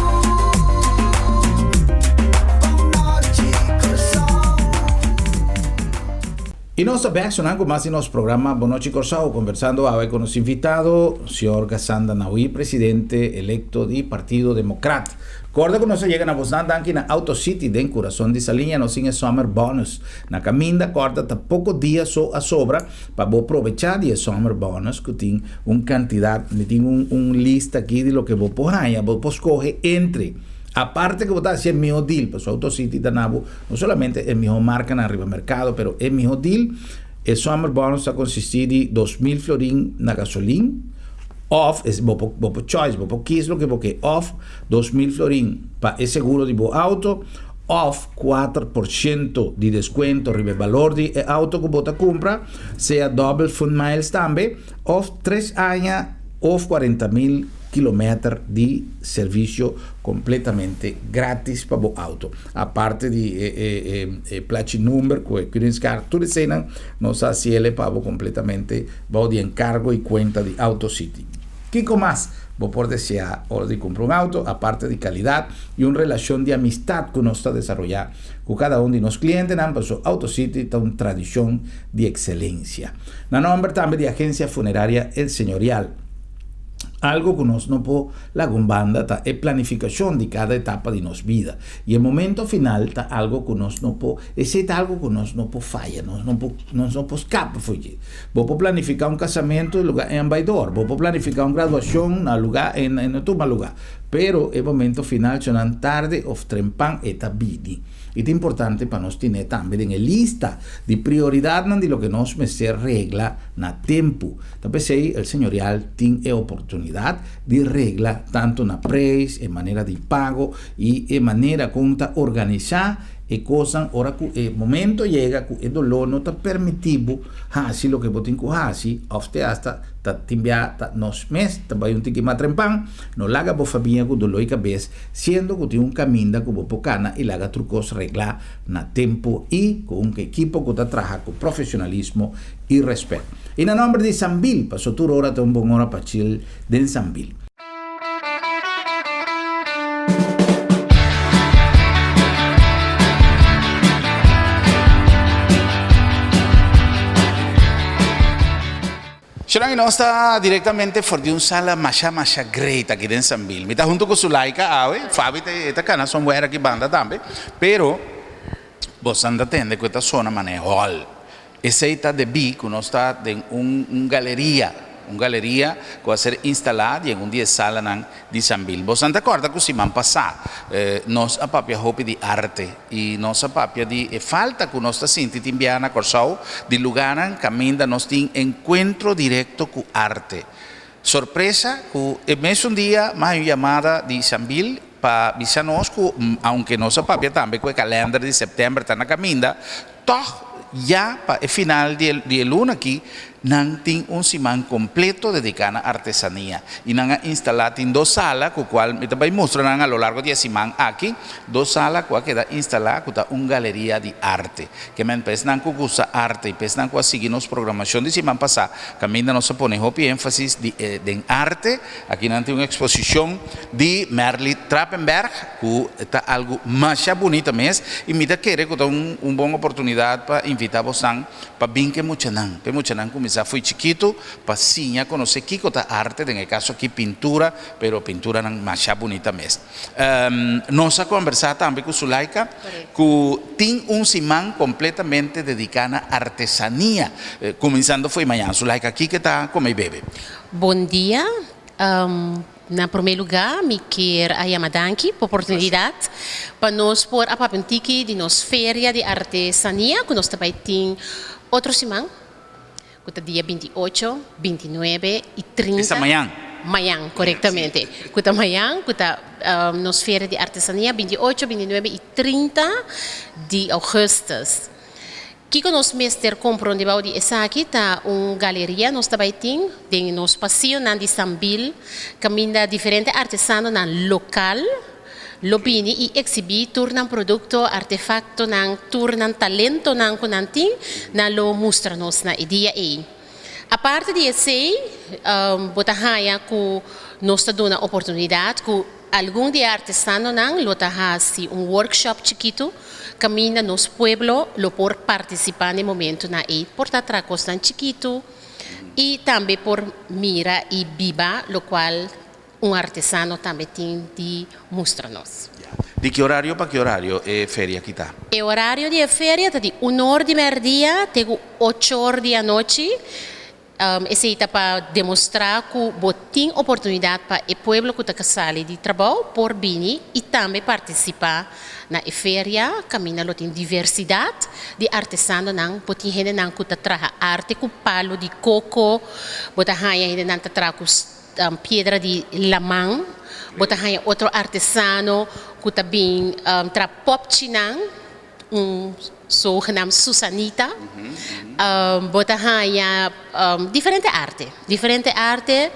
bon nochi Kòrsou. Y nos ta bek sonan cu mas di nos programa Bon Nochi Kòrsou, conversando awe cu nos invitado, señor Gassan Danawi, presidente electo di Partido Democrat. Corda cu nos a yega na bosnan danki na Auto City den curason di Saliña nos tin e Summer Bonus na caminda corda ta poco dia so a sobra pa bo probecha di e Summer Bonus cu tin un cantidad mi tin un un lista aki di loke bo por haña bo por scoge entre aparte cu bo ta haci e miho deal pasobra Auto City ta na bo no solamente e miho marcanan riba mercado pero e miho deal e Summer Bonus ta consisti di 2000 florin na gasolin. Òf, es bo por bo por choice, bo por kies loke bo ke, òf 2000 florin pa e seguro di bo auto, òf 4% di deskuento riba e balor di e auto ku bo ta kumpra, sea dòbel fund miles tambe, òf tres aña òf 40,000 kilometer di servisio kompletamente gratis pa bo auto. Aparte di e e e e plachi number ku e keuringskas, tur eseinan nos a hasi el'e pa bo kompletamente bou di enkargo i kuenta di Auto City. Kiko mas bo por deseá ora di kumpra un auto aparte di kalidat i un relashon di amistat ku nos ta desaroyá ku kada un di nos klientenan pasobra Auto City ta un tradishon di ekselensia. Na nòmber tambe di Agensia Funeraria El Señorial. Algo ku nos no por laga un banda ta e planifikashon di kada etapa di nos bida. I e momento final ta algo ku nos no por, esei ta algo ku nos no por faya, nos no por, nos no por skapa for dje. Bo por planifiká un kasamentu lugá en baidor, bo por planifiká un graduashon na lugá en en no tuma lugá, pero e momento final shonan tarde òf trempan e ta bini. I ta importante pa nos tine tambe den e lista di prioridatnan di loke nos mester regla na tempu. Ta p'esei el Señorial tin e oportunidat di regla tantu na preis, e manera di pago i e manera kon ta organisá e kosnan ora ku e momento yega ku e doló no ta permití bo hasi loke bo tin ku hasi òf te asta ta tin bia ta nos mes ta bai un tiki matrempan no laga bo famia ku doló i kabes siendo ku tin un kaminda ku bo por kana i laga tur kos reglá na tempu i ku un ekipo ku ta traha ku profesionalismo i rèspèt. I na nòmber di Sambil, paso tur ora ta un bon ora pa chill den Sambil. Sharon i nos ta direktamente for di un sala masha masha great aki den Sambil. Mi ta huntu ku Sulaika awe, Fabi ta kana somewhere aki banda tambe, pero bosan ta tende ku e ta sona manera hòl. Esei ta debí ku nos ta den un un galeria, un galeria ku a ser instalá di en un di e salanan di Sambil. Bosan ta kòrda ku siman pasá nos a papia hopi di arte i nos a papia di e falta ku nos ta sinti tin biaha na Kòrsou di lugánan kaminda nos tin enkuentro direkto ku arte. Sorpresa ku e mesun dia mas un yamada di Sambil pa bisa nos ku aunke nos a papia tambe ku e kalènder di sèptèmber ta na kaminda, Tòg, ya pa e final di e di e luna aki, nan tin un siman kompleto dediká na artesania i nan a instalá tin dos sala ku kual mi ta bai mustra nan a lo largo di e siman aki, dos sala ku a keda instalá ku ta un galeria di arte. Ke men pa esnan ku gusta arte i pa esnan ku a sigui nos programashon di siman pasá kaminda nos a pone hopi énfasis di e den arte, aki nan tin un eksposishon di Merly Trappenberg. Ku ta algu masha bunita mes i mi ta kere ku ta un un bon oportunidat pa invitá bosan pa bin ku e muchanan, pa e muchanan kuminsá fo'i chikitu pa siña konosé kiko ta arte, den e kaso aki pintura, pero pinturanan masha bunita mes. Nos a kombersá tambe ku Sulaika ku tin un siman kompletamente dediká na artesania, kuminsando fo'i mañana. Sulaika, kiko ta kome i bebe? Bon dia. Na promé lugá mi kier a yama danki pa oportunidat pa nos por a papia un tiki di nos feria di artesania ku nos ta bai tin otro siman ku ta dia 28, 29 i 30. Esta mañan. Mañan, korektamente. Ku ta mañan ku ta nos feria di artesania 28, 29 i 30 di ougùstùs. Kiko nos mester komprondé bou di esaki ta un galeria nos ta bai tin den nos pasionan di Sambil kaminda diferente artesanonan lokal lo bini i eksibí tur nan produkto, artefaktonan, tur nan talentonan ku nan tin, nan lo mustra nos na e dia ei. Aparte di esei bo ta haña ku nos ta duna oportunidat ku algun di e artesanonan lo ta hasi un workshop chikitu Kaminda nos pueblo lo por partisipá n'e momentunan ei, por ta traha kosnan chikitu i tambe por mira i biba lokual un artesano tambe tin di mustra nos. Di ki orario pa ki orario e feria aki ta? E orario di e feria ta di un or di mèrdia te ku ocho or di anochi. Esei ta pa demostrá ku bo tin oportunidat pa e pueblo ku ta sali di trabou por bini i tambe partisipá na e feria. Kaminda lo tin diversidat di artesanonan. Bo tin hendenan ku ta traha arte ku palu di koko, bo ta haña hendenan ta traha ku. piedra di laman, bo ta haña otro artesano ku ta bin traha popchinan, un zogenaamd Susanita. Bo ta haña diferente arte, diferente arte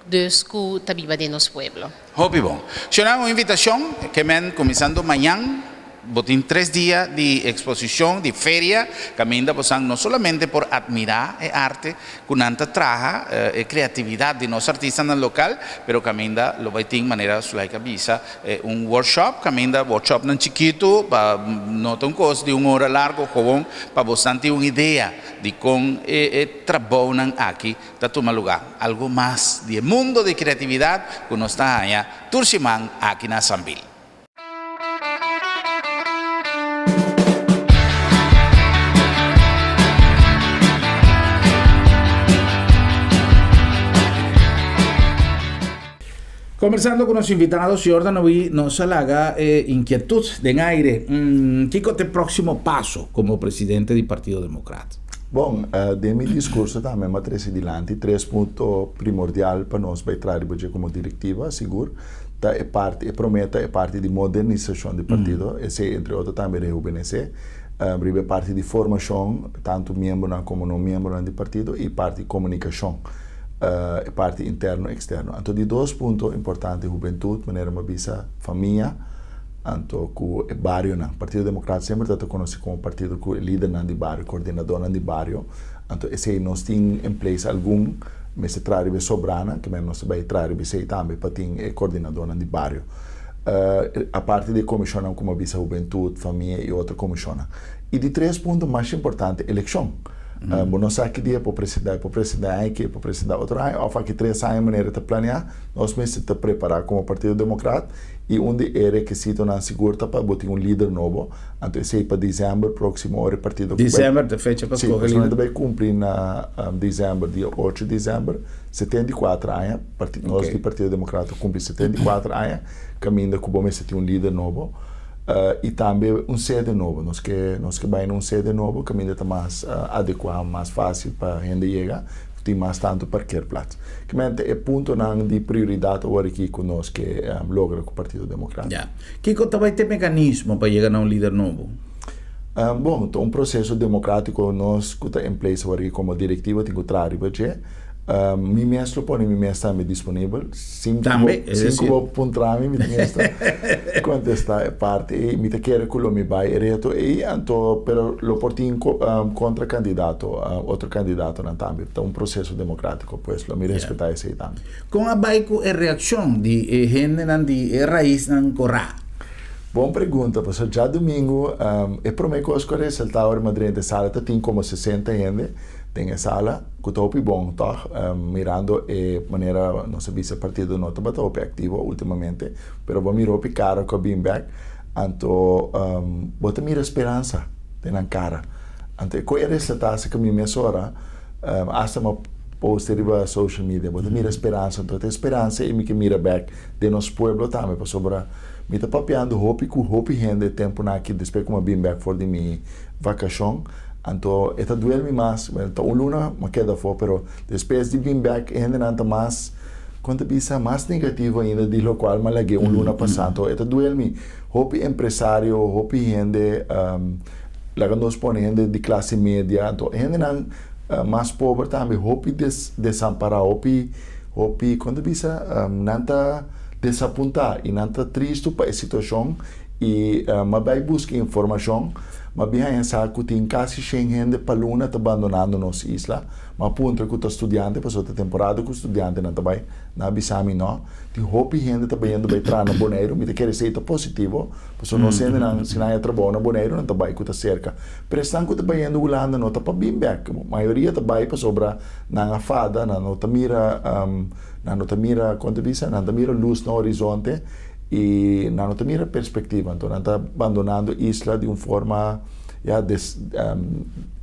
dus ku ta biba den nos pueblo. Hopi bon. Shona, un invitashon ke men kuminsando mañan bo tin tres dia di eksposishon, di feria, kaminda bosan no solamente por atmirá e arte ku nan ta traha, e kreatividat di nos artistanan lokal, pero kaminda lo bai tin, manera Sulaika a bisa, un workshop, kaminda workshopnan chikitu pa no ta un kos di un ora largo, kowon pa bosan tin un idea di kon e trabounan aki ta tuma lugá. Algo mas di e mundo di kreatividat ku nos ta haña tur siman aki na Sambil. Kombersando ku nos invitado, señor Danoví, nos a laga e inkietut den aire. Kiko ta e próksimo paso komo presidente di Partido Demokrat? Bon, den mi diskurso tambe mi a trese dilanti tres punto primordial pa nos bai traha riba dje komo direktiva, sigur ta e parti, e promé ta e parti di modernisashon di partido, esei entre otro tambe rehubenesé, riba e parti di formashon, tantu miembronan komo no miembronan di partido, i parti komunikashon, e parti interno eksterno. Anto di dos punto importante, hubentut, manera mi a bisa, famia, Anto ku e barionan. Partido Demokrat semper ta ta konosí komo partido ku e lidernan di bario, koordinadornan di bario. Anto esei nos tin en place algun, mester traha riba e sobranan, ke men nos ta bai traha riba esei tambe pa tin e koordinadornan di bario. Aparte di e komishonnan ku mi a bisa hubentut, famia i otro komishonnan. I di tres punto mas importante, elekshon. Bo no sa ki dia por presentá, e por presentá aña aki, e por presentá otro aña òf aki tres aña manera ta planeá. Nos mester ta prepará komo Partido Demokrat. I un di e rekisitonan sigur ta pa bo tin un lider nobo, anto esei pa december proximo ora e partido ku bai. December ta fecha pa Si, skohe pasobra lider. ta bai kumpli na december, dia ocho december, 74 aña, parti nos di Partido Democrat ta kumpli 74 aña, kaminda ku bo mester tin un lider nobo, i tambe un sede nobo, nos ke nos ke bai na un sede nobo kaminda ta mas adekuá, mas fásil pa hende yega. Tin mas tantu parkeerplaats. Kimente e puntonan di prioridat awor aki ku nos ke logra ku Partido Demokrat. Ya. Kiko ta bai ta e mekanismo pa yega na un lider nobo? Bon, ta un proseso demokratiko nos ku ta en place awor aki komo direktiva tin ku traha riba dje. Mi mes lo pone mi mes tambe disponibel. Sin ku bo, sin ku bo puntra mi, mi tin esta kontestá e parti ei. Mi ta kere ku lo mi bai e reto ei, anto pero lo por tin kontrakandidato, otro kandidatonan tambe. Ta un proseso demokratiko, pues lo mi respetá esei tambe. Kon a bai ku e reakshon di e hendenan di e raisnan korá? Bon pregunta, pasobra djadumingu e promé kos ku a resaltá ora mi a drenta e sala ta tin komo sesenta hende den e sala. Ku ta hopi bon tòg, mirando e manera nos a bisa partido no tabata hopi aktivo ultimamente, pero bo a mira hopi kara ku a bin bèk, anto bo ta mira speransa den nan kara. Anto e koe a resaltá si ku mi mesora, asta mi a post riba social media, bo ta mira speransa, anto ta e speransa ei mi ke mira bèk den nos pueblo tambe, pasobra mi ta papiando hopi ku hopi hende e tempunan aki despues ku mi a bin bèk for di mi vakashon. Anto e ta duel mi mas, bueno ta un luna mi a keda afó, pero despues di bin bek e hendenan ta mas, kon ta bisa, mas negativo ainda di lokual mi a lag'é un luna pasá. Anto e ta duel mi. Hopi empresario, hopi hende, laga nos pone hende di klase media, anto e hendenan mas pober tambe hopi desampará, hopi, hopi, kon ta bisa, nan ta desapuntá i nan ta tristu pa e situashon i mi a bai buska informashon. Ma bin haña sa ku tin kasi shen hende pa luna ta bandonando nos isla. Ma puntra ku ta studiante pasobra ta temporada ku studiantenan ta bai. Nan a bisa mi no. Tin hopi hende ta bayendo bai traha na Boneiru. Mi ta kere esei ta positivo pasobra nos hendenan si nan haña trabou na Boneiru nan ta bai ku ta serka. Pero esnan ku ta bayendo Hulanda no ta pa bin bek. Mayoria ta bai pasobra nan a fada, nan no ta mira nan no ta mira kon ta bisa nan ta mira lus na horizonte. I nan no ta mira perspektiva, anto nan ta bandonando isla di un forma ya des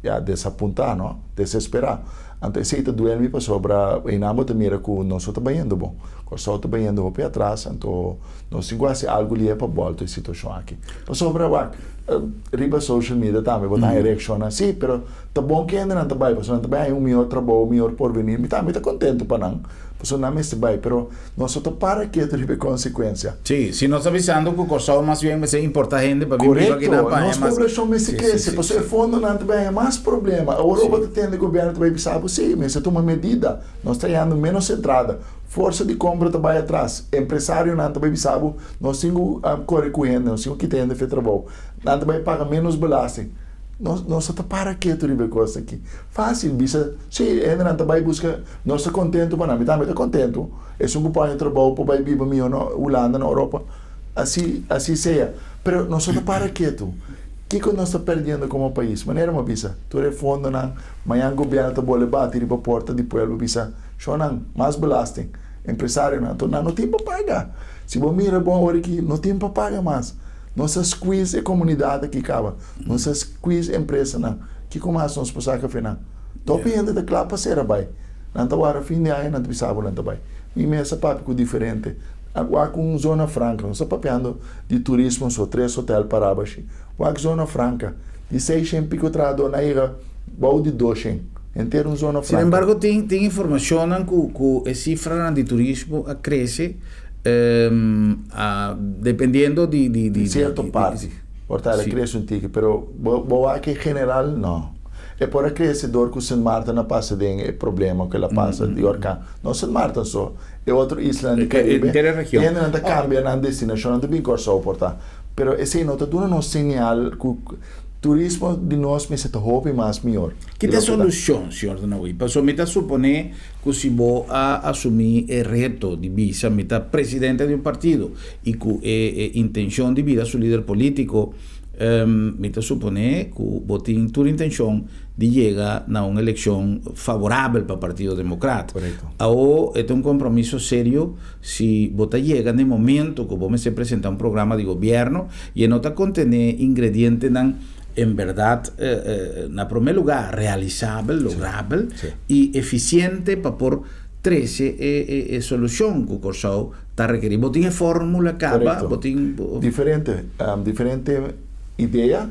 ya desapuntá no, desesperá. Anto esei ta duel mi pasobra einan bo ta mira ku nos no ta bayendo bon. Kòrsou ta bayendo hopi atras, anto nos tin ku hasi algu lihe pa bòlta e situashon aki. Pasobra wak, riba social media tambe bo ta haña reakshonnan, sí, pero ta bon ku e hendenan ta bai pasobra nan ta bai haña un mihor trabou, un mihor porvenir. Mi tambe ta kontentu pa nan. Pasobra nan mester bai, pero nos no ta para ketu riba e konsekuensia. Sí, si nos ta bisando ku Kòrsou mas bien mester importá hende pa bin biba akinan Korekto, pa haña nos mas. poblashon mester Sí, sí, krese, sí, pasobra sí. e fondonan ta bai haña mas problema. Awor bo ta tende gobièrnu ta bai bisa bo, sí, mester tuma medida, nos ta hañando ménos entrada, forsa di kompra ta bai atras, empresarionan ta bai bisa bo, nos tin ku kore ku hende, nos tin ku kita hende for e trabou, nan ta bai paga ménos belasting. Nos nos ta para ketu riba e kos aki. Fásil bisa, sí, e hendenan ta bai buska, nos ta kontentu pa nan, mi tambe ta kontentu. Esun ku por haña trabou por bai biba mihó na Hulanda, na Oropa, así así sea. Pero nos no ta para ketu. Kiko nos ta perdiendo komo pais? Manera mi a bisa, tur e fondonan, mañan gobièrnu ta bole bati riba porta di pueblo bisa, Shonnan, mas belasting. Empresarionan, anto nan no tin pa paga. Si bo mira bon awor aki, no tin pa paga mas. Nos a squeeze e comunidad aki caba. Nos a squeeze empresanan. Kico mas nos por saca fe nan? Topi hende ta cla pa cera bay. Nan ta wara fin di aña nan ta bisa bo nan ta bay. Mi mes a papia cu diferente. Wak un zona franca. Nos ta papiando di turismo so, tres hotel para abashi. Wak zona franca. Di seishen pico trahador nan a yega bou di doshen. Henter un zona Sin franca. embargo tin tin informacionnan cu cu e cifranan di turismo a crece Dependiendo di di di Cierto parti. Por ta el a crece un tiki, pero bo bo wak en general no. E por a crece dor cu Sint Maarten a pasa den e problema cu el a pasa di orkan. No Sint Maarten so, e otro islanan di Caribe, Henter e region. e hendenan ta cambia nan destinacion, nan ta bin Corsou por ta. Pero esey no ta duna nos señal cu turismo di nos mester ta hopi mas mior Ki di ta e loke ta. solucion, señor Danahui? Pasobra mi ta supone ku si bo a asumí e reto di bisa mi ta presidente di un partido i ku e e intenshon di bira su lider polítiko, mi ta suponé ku bo tin tur intenshon di yega na un elekshon favorabel pa Partido Demokrat. Awo e ta un kompromiso serio si bo ta yega na e momento ku bo mester presentá un programa di gobièrnu i e no ta kontené ingredientenan en berdad na prome lugar realisabel, lograbel y eficiente pa por trece e solucion cu Corsou ta rekeri. Bo tin e formula caba? Bo tin. Diferente, diferente idea.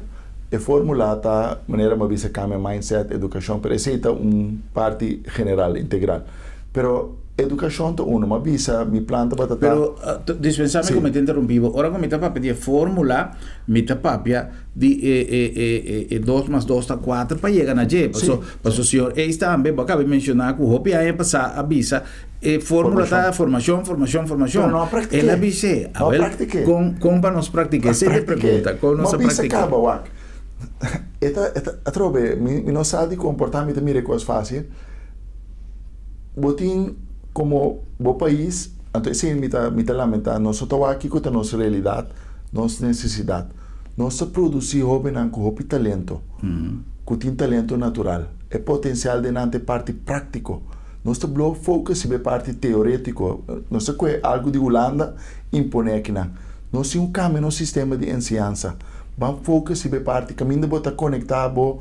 E formula ta manera mi a bisa cambia mindset, educacion, pero esey ta un parti general, integral. Pero educacion ta uno. Mi a bisa mi plan tabata ta. Pero dispensa mi cu mi ta interumpi bo. Ora cu mi ta papia di e formula, mi ta papia di e e e e e dos mas dos ta kuater pa yega na dje. Paso paso señor Eis tambe bo a kaba di menshoná ku hopi aña pasá a bisa e fórmula ta formashon formashon formashon. Pero no a praktik'é. El a bis'é. No a Awel praktik'é. kon kon pa nos praktik'é? Esei ta e pregunta. Kon nos a No bisa praktik'é? kaba wak. E ta e ta atrobe mi mi no sa di komportá mi ta mira e kos fásil. Bo tin komo bo pais anto esei mi ta mi ta lamentá nos no ta wak kiko ta nos realidat nos nesesidat. Nos ta produsí hóbennan ku hopi talento, ku tin talento natural. E potensial den nan ta e parti práktiko. Nos ta blo focus riba e parti teorétiko. Nos ta kohe algu di Hulanda imponé akinan. Nos tin ku kambia nos sistema di enseñansa. Ban focus riba e parti kaminda bo ta konektá bo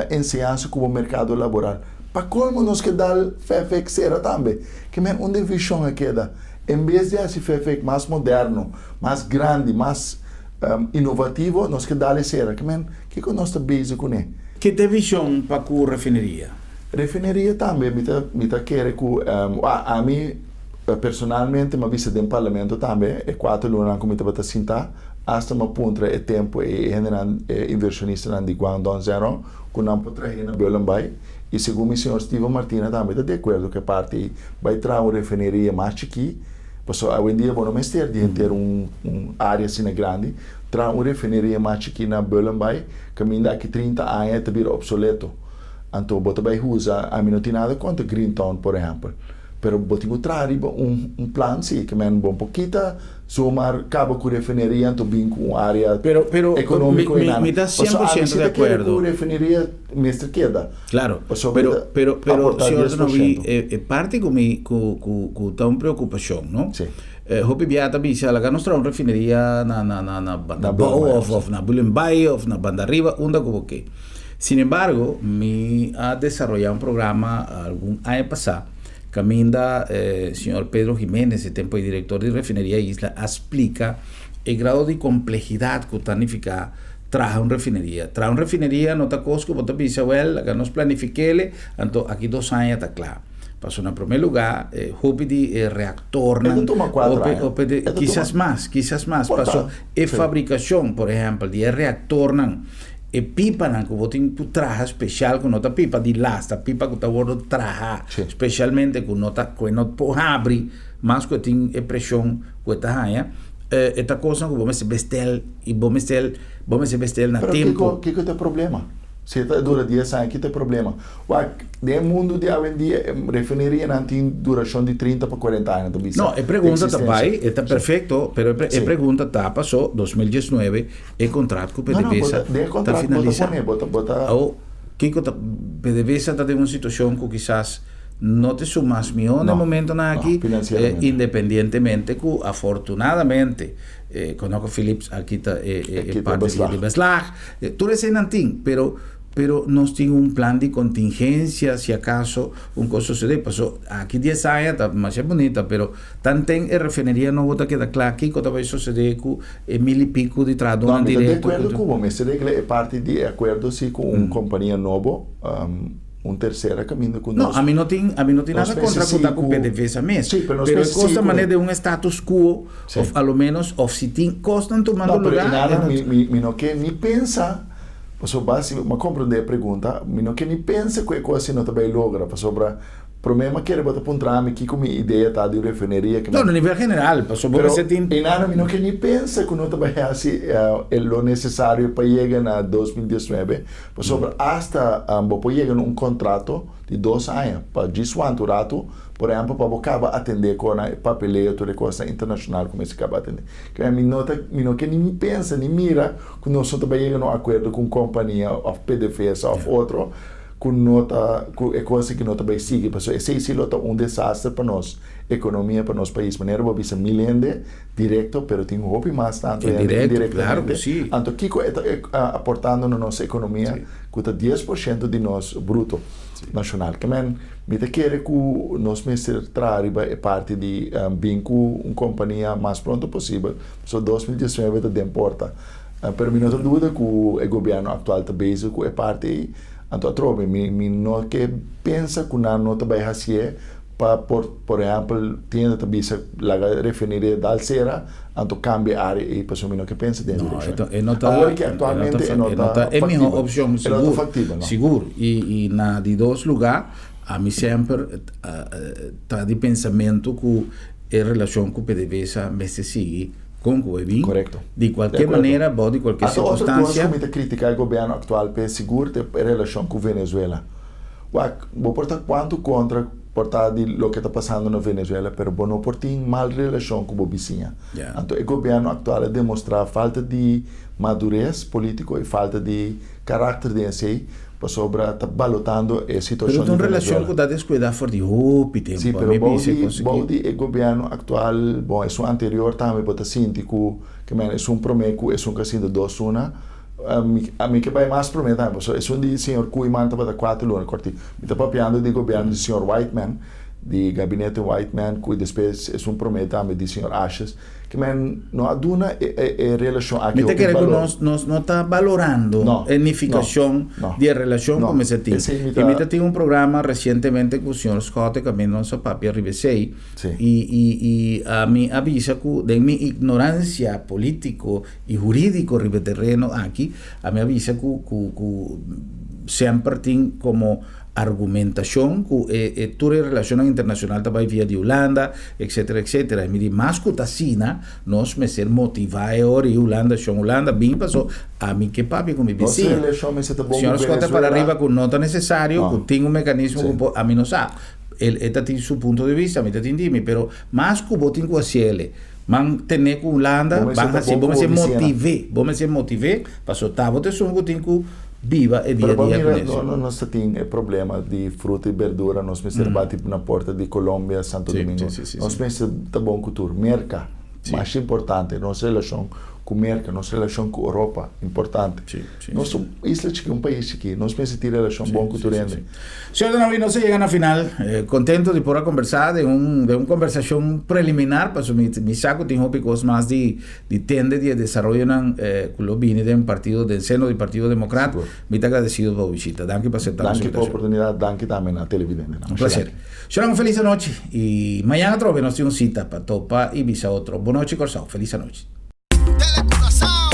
enseñansa ku bo merkado laboral. Pa kolmo nos ke dal FEFEK sera tambe. Ke men unda e vishon a keda? En bes di hasi FEFEK mas moderno, mas grandi, mas Inovativo, nos ke dal e sera. Ke men, kiko nos ta bezig kuné? Ke ta e vishon pa ku refineria? Refineria tambe mi ta mi ta kere ku ami personalmente mi a bisa den parlamento tambe e kuater lunanan ku mi tabata sinta asta mi a puntra e tempu e hendenan e invershonistanan di Guangdong Zhenrong ku nan por trahe na Bullenbaai i segun mi señor Steven Martina tambe ta di akuerdo ku e parti ei bai traha un refineria mas chikí. Pasobra awendia bo no mester di henter un área asina grandi. Traha un refineria mas chikí na Bullenbaai, kaminda aki 30 aña e ta bira opsoleto. Anto bo ta bai usa, ami no tin nada kontra Greentown por ehèmpel, pero bo tin ku traha riba un plan si, ke men bo por kita zomaar kaba ku refineria anto bin ku un área Pero, pero, ekonómiko mi, einan. mi ta cien Pasobra por ami ciento si de ta kere ku acuerdo. refineria mester keda. Claro, Pasobra pero, ta pero, pero, aportá señor dies por Danovi, shento. e, e parti ku mi, ku, ku, ku ta un preokupashon, no? Sí. Hopi bia ta bisa, laga nos traha un refineria na, na, na, na Na Bandabou Bullenbaai, of, sí. of na Bullenbaai of na Bandariba, unda ku bo ke. Sin embargo, mi a desaroyá un programa algun aña pasá, kaminda señor Pedro Jiménez, e tempu ei direktor di Refineria Isla, a splika e grado di komplehidat ku ta nifiká Traha un refineria. Traha un refineria no ta kos ku bo ta bisa, wèl, laga nos planifik'ele, anto aki dos aña ta kla. Paso na promé lugá e hopi di e reaktornan, E ta tuma kuater hopi, aña. hopi di, E ta kisas tuma. mas, kisas mas. Por Paso ta, e sí. fabrikashon, por ehèmpel, di e reaktornan, e pipanan ku bo tin ku traha speshal ku no ta pipa di las, ta pipa ku ta wòrdu traha Sí. speshalmente ku no ta, ku e no por habri mas ku e tin e preshon ku e ta haña, e ta kosnan ku bo mester bestel i bo mester, bo mester bestel na Pero tempu. kiko, kiko ta e problema? Si e ta dura dies aña, ki ta e problema? Wak, den e mundu di awendia, e refinerianan tin durashon di 30 pa 40 aña, ta bisa. No, e pregunta ta Eksistensia. bai, e ta perfekto, pero e pre- e Sí. pregunta ta paso 2019 e kontrat ku No, no, bo PDVSA ta, den e ta kontrat bo ta finalisá. pone, bo ta, bo ta. Awo, kiko ta, PDVSA ta den un situashon ku kisas no ta esun mas mihó na e No, momentonan no, aki, finansieramente. independientemente ku afortunadamente ConocoPhillips a kita e E e kita e parti di beslag. di beslag. Tur eseinan tin, pero pero nos tin un plan di contingencia si acaso un cos sucede. Paso aki dies aña ta masha bunita, pero tanten e refineria nobo ta keda cla, kico ta bay sucede cu e mil y pico di No, trahadornan mi ta di directo cu acuerdo cu bo. Mester regla e parti di e acuerdo si cu un compania nobo, un tercera caminda cu No, nos. ami no tin, ami no tin Nos nada mester contra cu sigui ta cu cu PDVSA mes. Sí, pero nos Pero e mester cos sigui ta cu manera di un status quo Sí. of a lo menos of si tin cosnan tumando No, pero lugar, e nada, e no mi, mi, mi no ke ni pensa, pasobra basi, mi a comprende e pregunta, mi no ke ni pensa cu e cos asina no ta bay logra, pasobra prome mi a kere bo ta puntra mi kico mi idea ta di un refineria que No, na nivel general, pasobra bo Pero mester tin e nada, mi no ke ni pensa cu no ta bay haci e lo necesario pa yega na 2019, pasobra hasta bo por yega na un contrato di 2 aña pa djis wanta un rato, Por ehempel, pa bo kaba atendé kon e papeleo tur e kosnan internashonal ku mester kaba atendé. Kende mi no ta, mi no ke ni pensa ni mira ku nos no ta bai yega na un akuerdo ku un kompania òf PDVSA òf otro ku no ta, ku e kos aki no ta bai sigui. Pasobra esei si lo ta un desaster pa nos ekonomia, pa nos pais. Manera bo a bisa mil hende direkto, pero tin hopi mas tantu hende Indirecto, claro ku indirektamente. si. Anto kiko e ta aportando na nos ekonomia ku ta 10% di nos bruto nashonal? Ke men Mi ta kere ku nos mester traha riba e parti di bin ku un kompania mas pronto posibel, pasobra 2019 ta den porta. Pero mi no ta duda ku e gobièrnu aktual ta bezig ku e parti ei. Anto atrobe mi mi no ke pensa ku nan no ta bai hasié pa por por ehèmpel tin hende ta bisa laga refineria dal sera anto kambia e área ei pasobra mi no ke pensa den e No, direkshon e no ta, Awor ke aktualmente e no e no ta ta e mihó faktibel. opshon, E no ta sigur, faktibel, no. sigur. I i na di dos lugá Ami semper ta di pensamentu ku e relashon ku PDVSA mester sigui kon ku e bin. Korekto. Di De kualke akuerdo. manera, bou di kualke Hasta otro kos sirkunstansia. ku mi ta kritiká e gobièrnu aktual p'e sigur ta e relashon ku Venezuela. Wak, bo por ta kuantu kontra por ta di loke ta pasando na Venezuela, pero bo no por tin mal relashon ku bo bisiña. Ya. Anto e gobièrnu aktual a demostrá falta di madures polítiko i falta di karakter den esei. Pasobra ta balotando e Pero situacion ta di un relacion Venezuela. cu ta descuida for di hopi tempo. Sí, A pero mi bou bisa di, cos bou aki. di e gobierno actual, bon, esun anterior tambe bo ta sinti cu, ke men esun prome cu esun cu a sinta dos luna, mi, ami ke bay mas prome tambe, pasobra esun di señor Koeiman tabata cuater luna corti. Mi ta papiando di gobierno di señor Whiteman, di gabinete Whiteman, cu despues esun prome tambe di señor Asjes. Ke men no a duna e e e relashon aki Mi ta hopi kere ku balor. nos nos no ta balorando No, e no, nifikashon no, di e relashon ku no. mester tin. Esei mi I ta. mi ta tin un programa resientemente ku señor Schotte kaminda nos a papia riba esei. Sí. I i i ami a bisa ku den mi ignoransia polítiko i hurídiko riba e tereno aki, ami a bisa ku ku ku semper tin komo argumentacion cu e e tur e relacionnan internacional ta bay via di Hulanda, etcetera, etcetera. Y mi di, mas cu ta asina, nos mester motiva e ora y Hulanda, shon Hulanda, bin paso ami ke papia cu mi Nos bisiña. relacion mester ta bon cu Señor Schotte para Venezuela. riba cu no ta necesario, No. cu tin un mecanismo Sí. cu por, ami no sa. El e ta tin su punto di vista, ami ta tin di mi, pero mas cu bo tin cu haciele, man tene cu Hulanda, Bo mester ban ta haci, bon bo cu bo mester bisiñanan. motive, bo mester motive, paso ta bo ta esun cu tin cu biba e dia Pero bo dia mira, ku no, no, nos ta tin e problema di fruta i berdura, nos mester bati na porta di Colombia, Santo Sí, Domingo. sí, sí, sí, Nos sí. mester ta bon ku tur. Merka, Sí. masha importante, nos relashon ku Merka, nos relashon ku Europa, importante. Nos ta un isla chikí, un pais chikí, nos mester tin relashon bon ku tur hende. Señor Danawi, nos a yega na final. Contento di por a conversa den un den un conversacion preliminar, pasobra mi mi sa cu tin hopi cos mas di di tende di e desaroyonan cu lo bini den partido den seno di Partido Democrat. Mi ta agradecido pa bo bishita. Danki pa acepta nos Danki pa invitacion. oportunidad, danki tambe na televidentenan. Un placer. Señornan un feliz anochi y mañana atrobe nos tin un cita pa topa y bisa otro. Bon nochi Corsou. Feliz anochi. Tele Curaçao.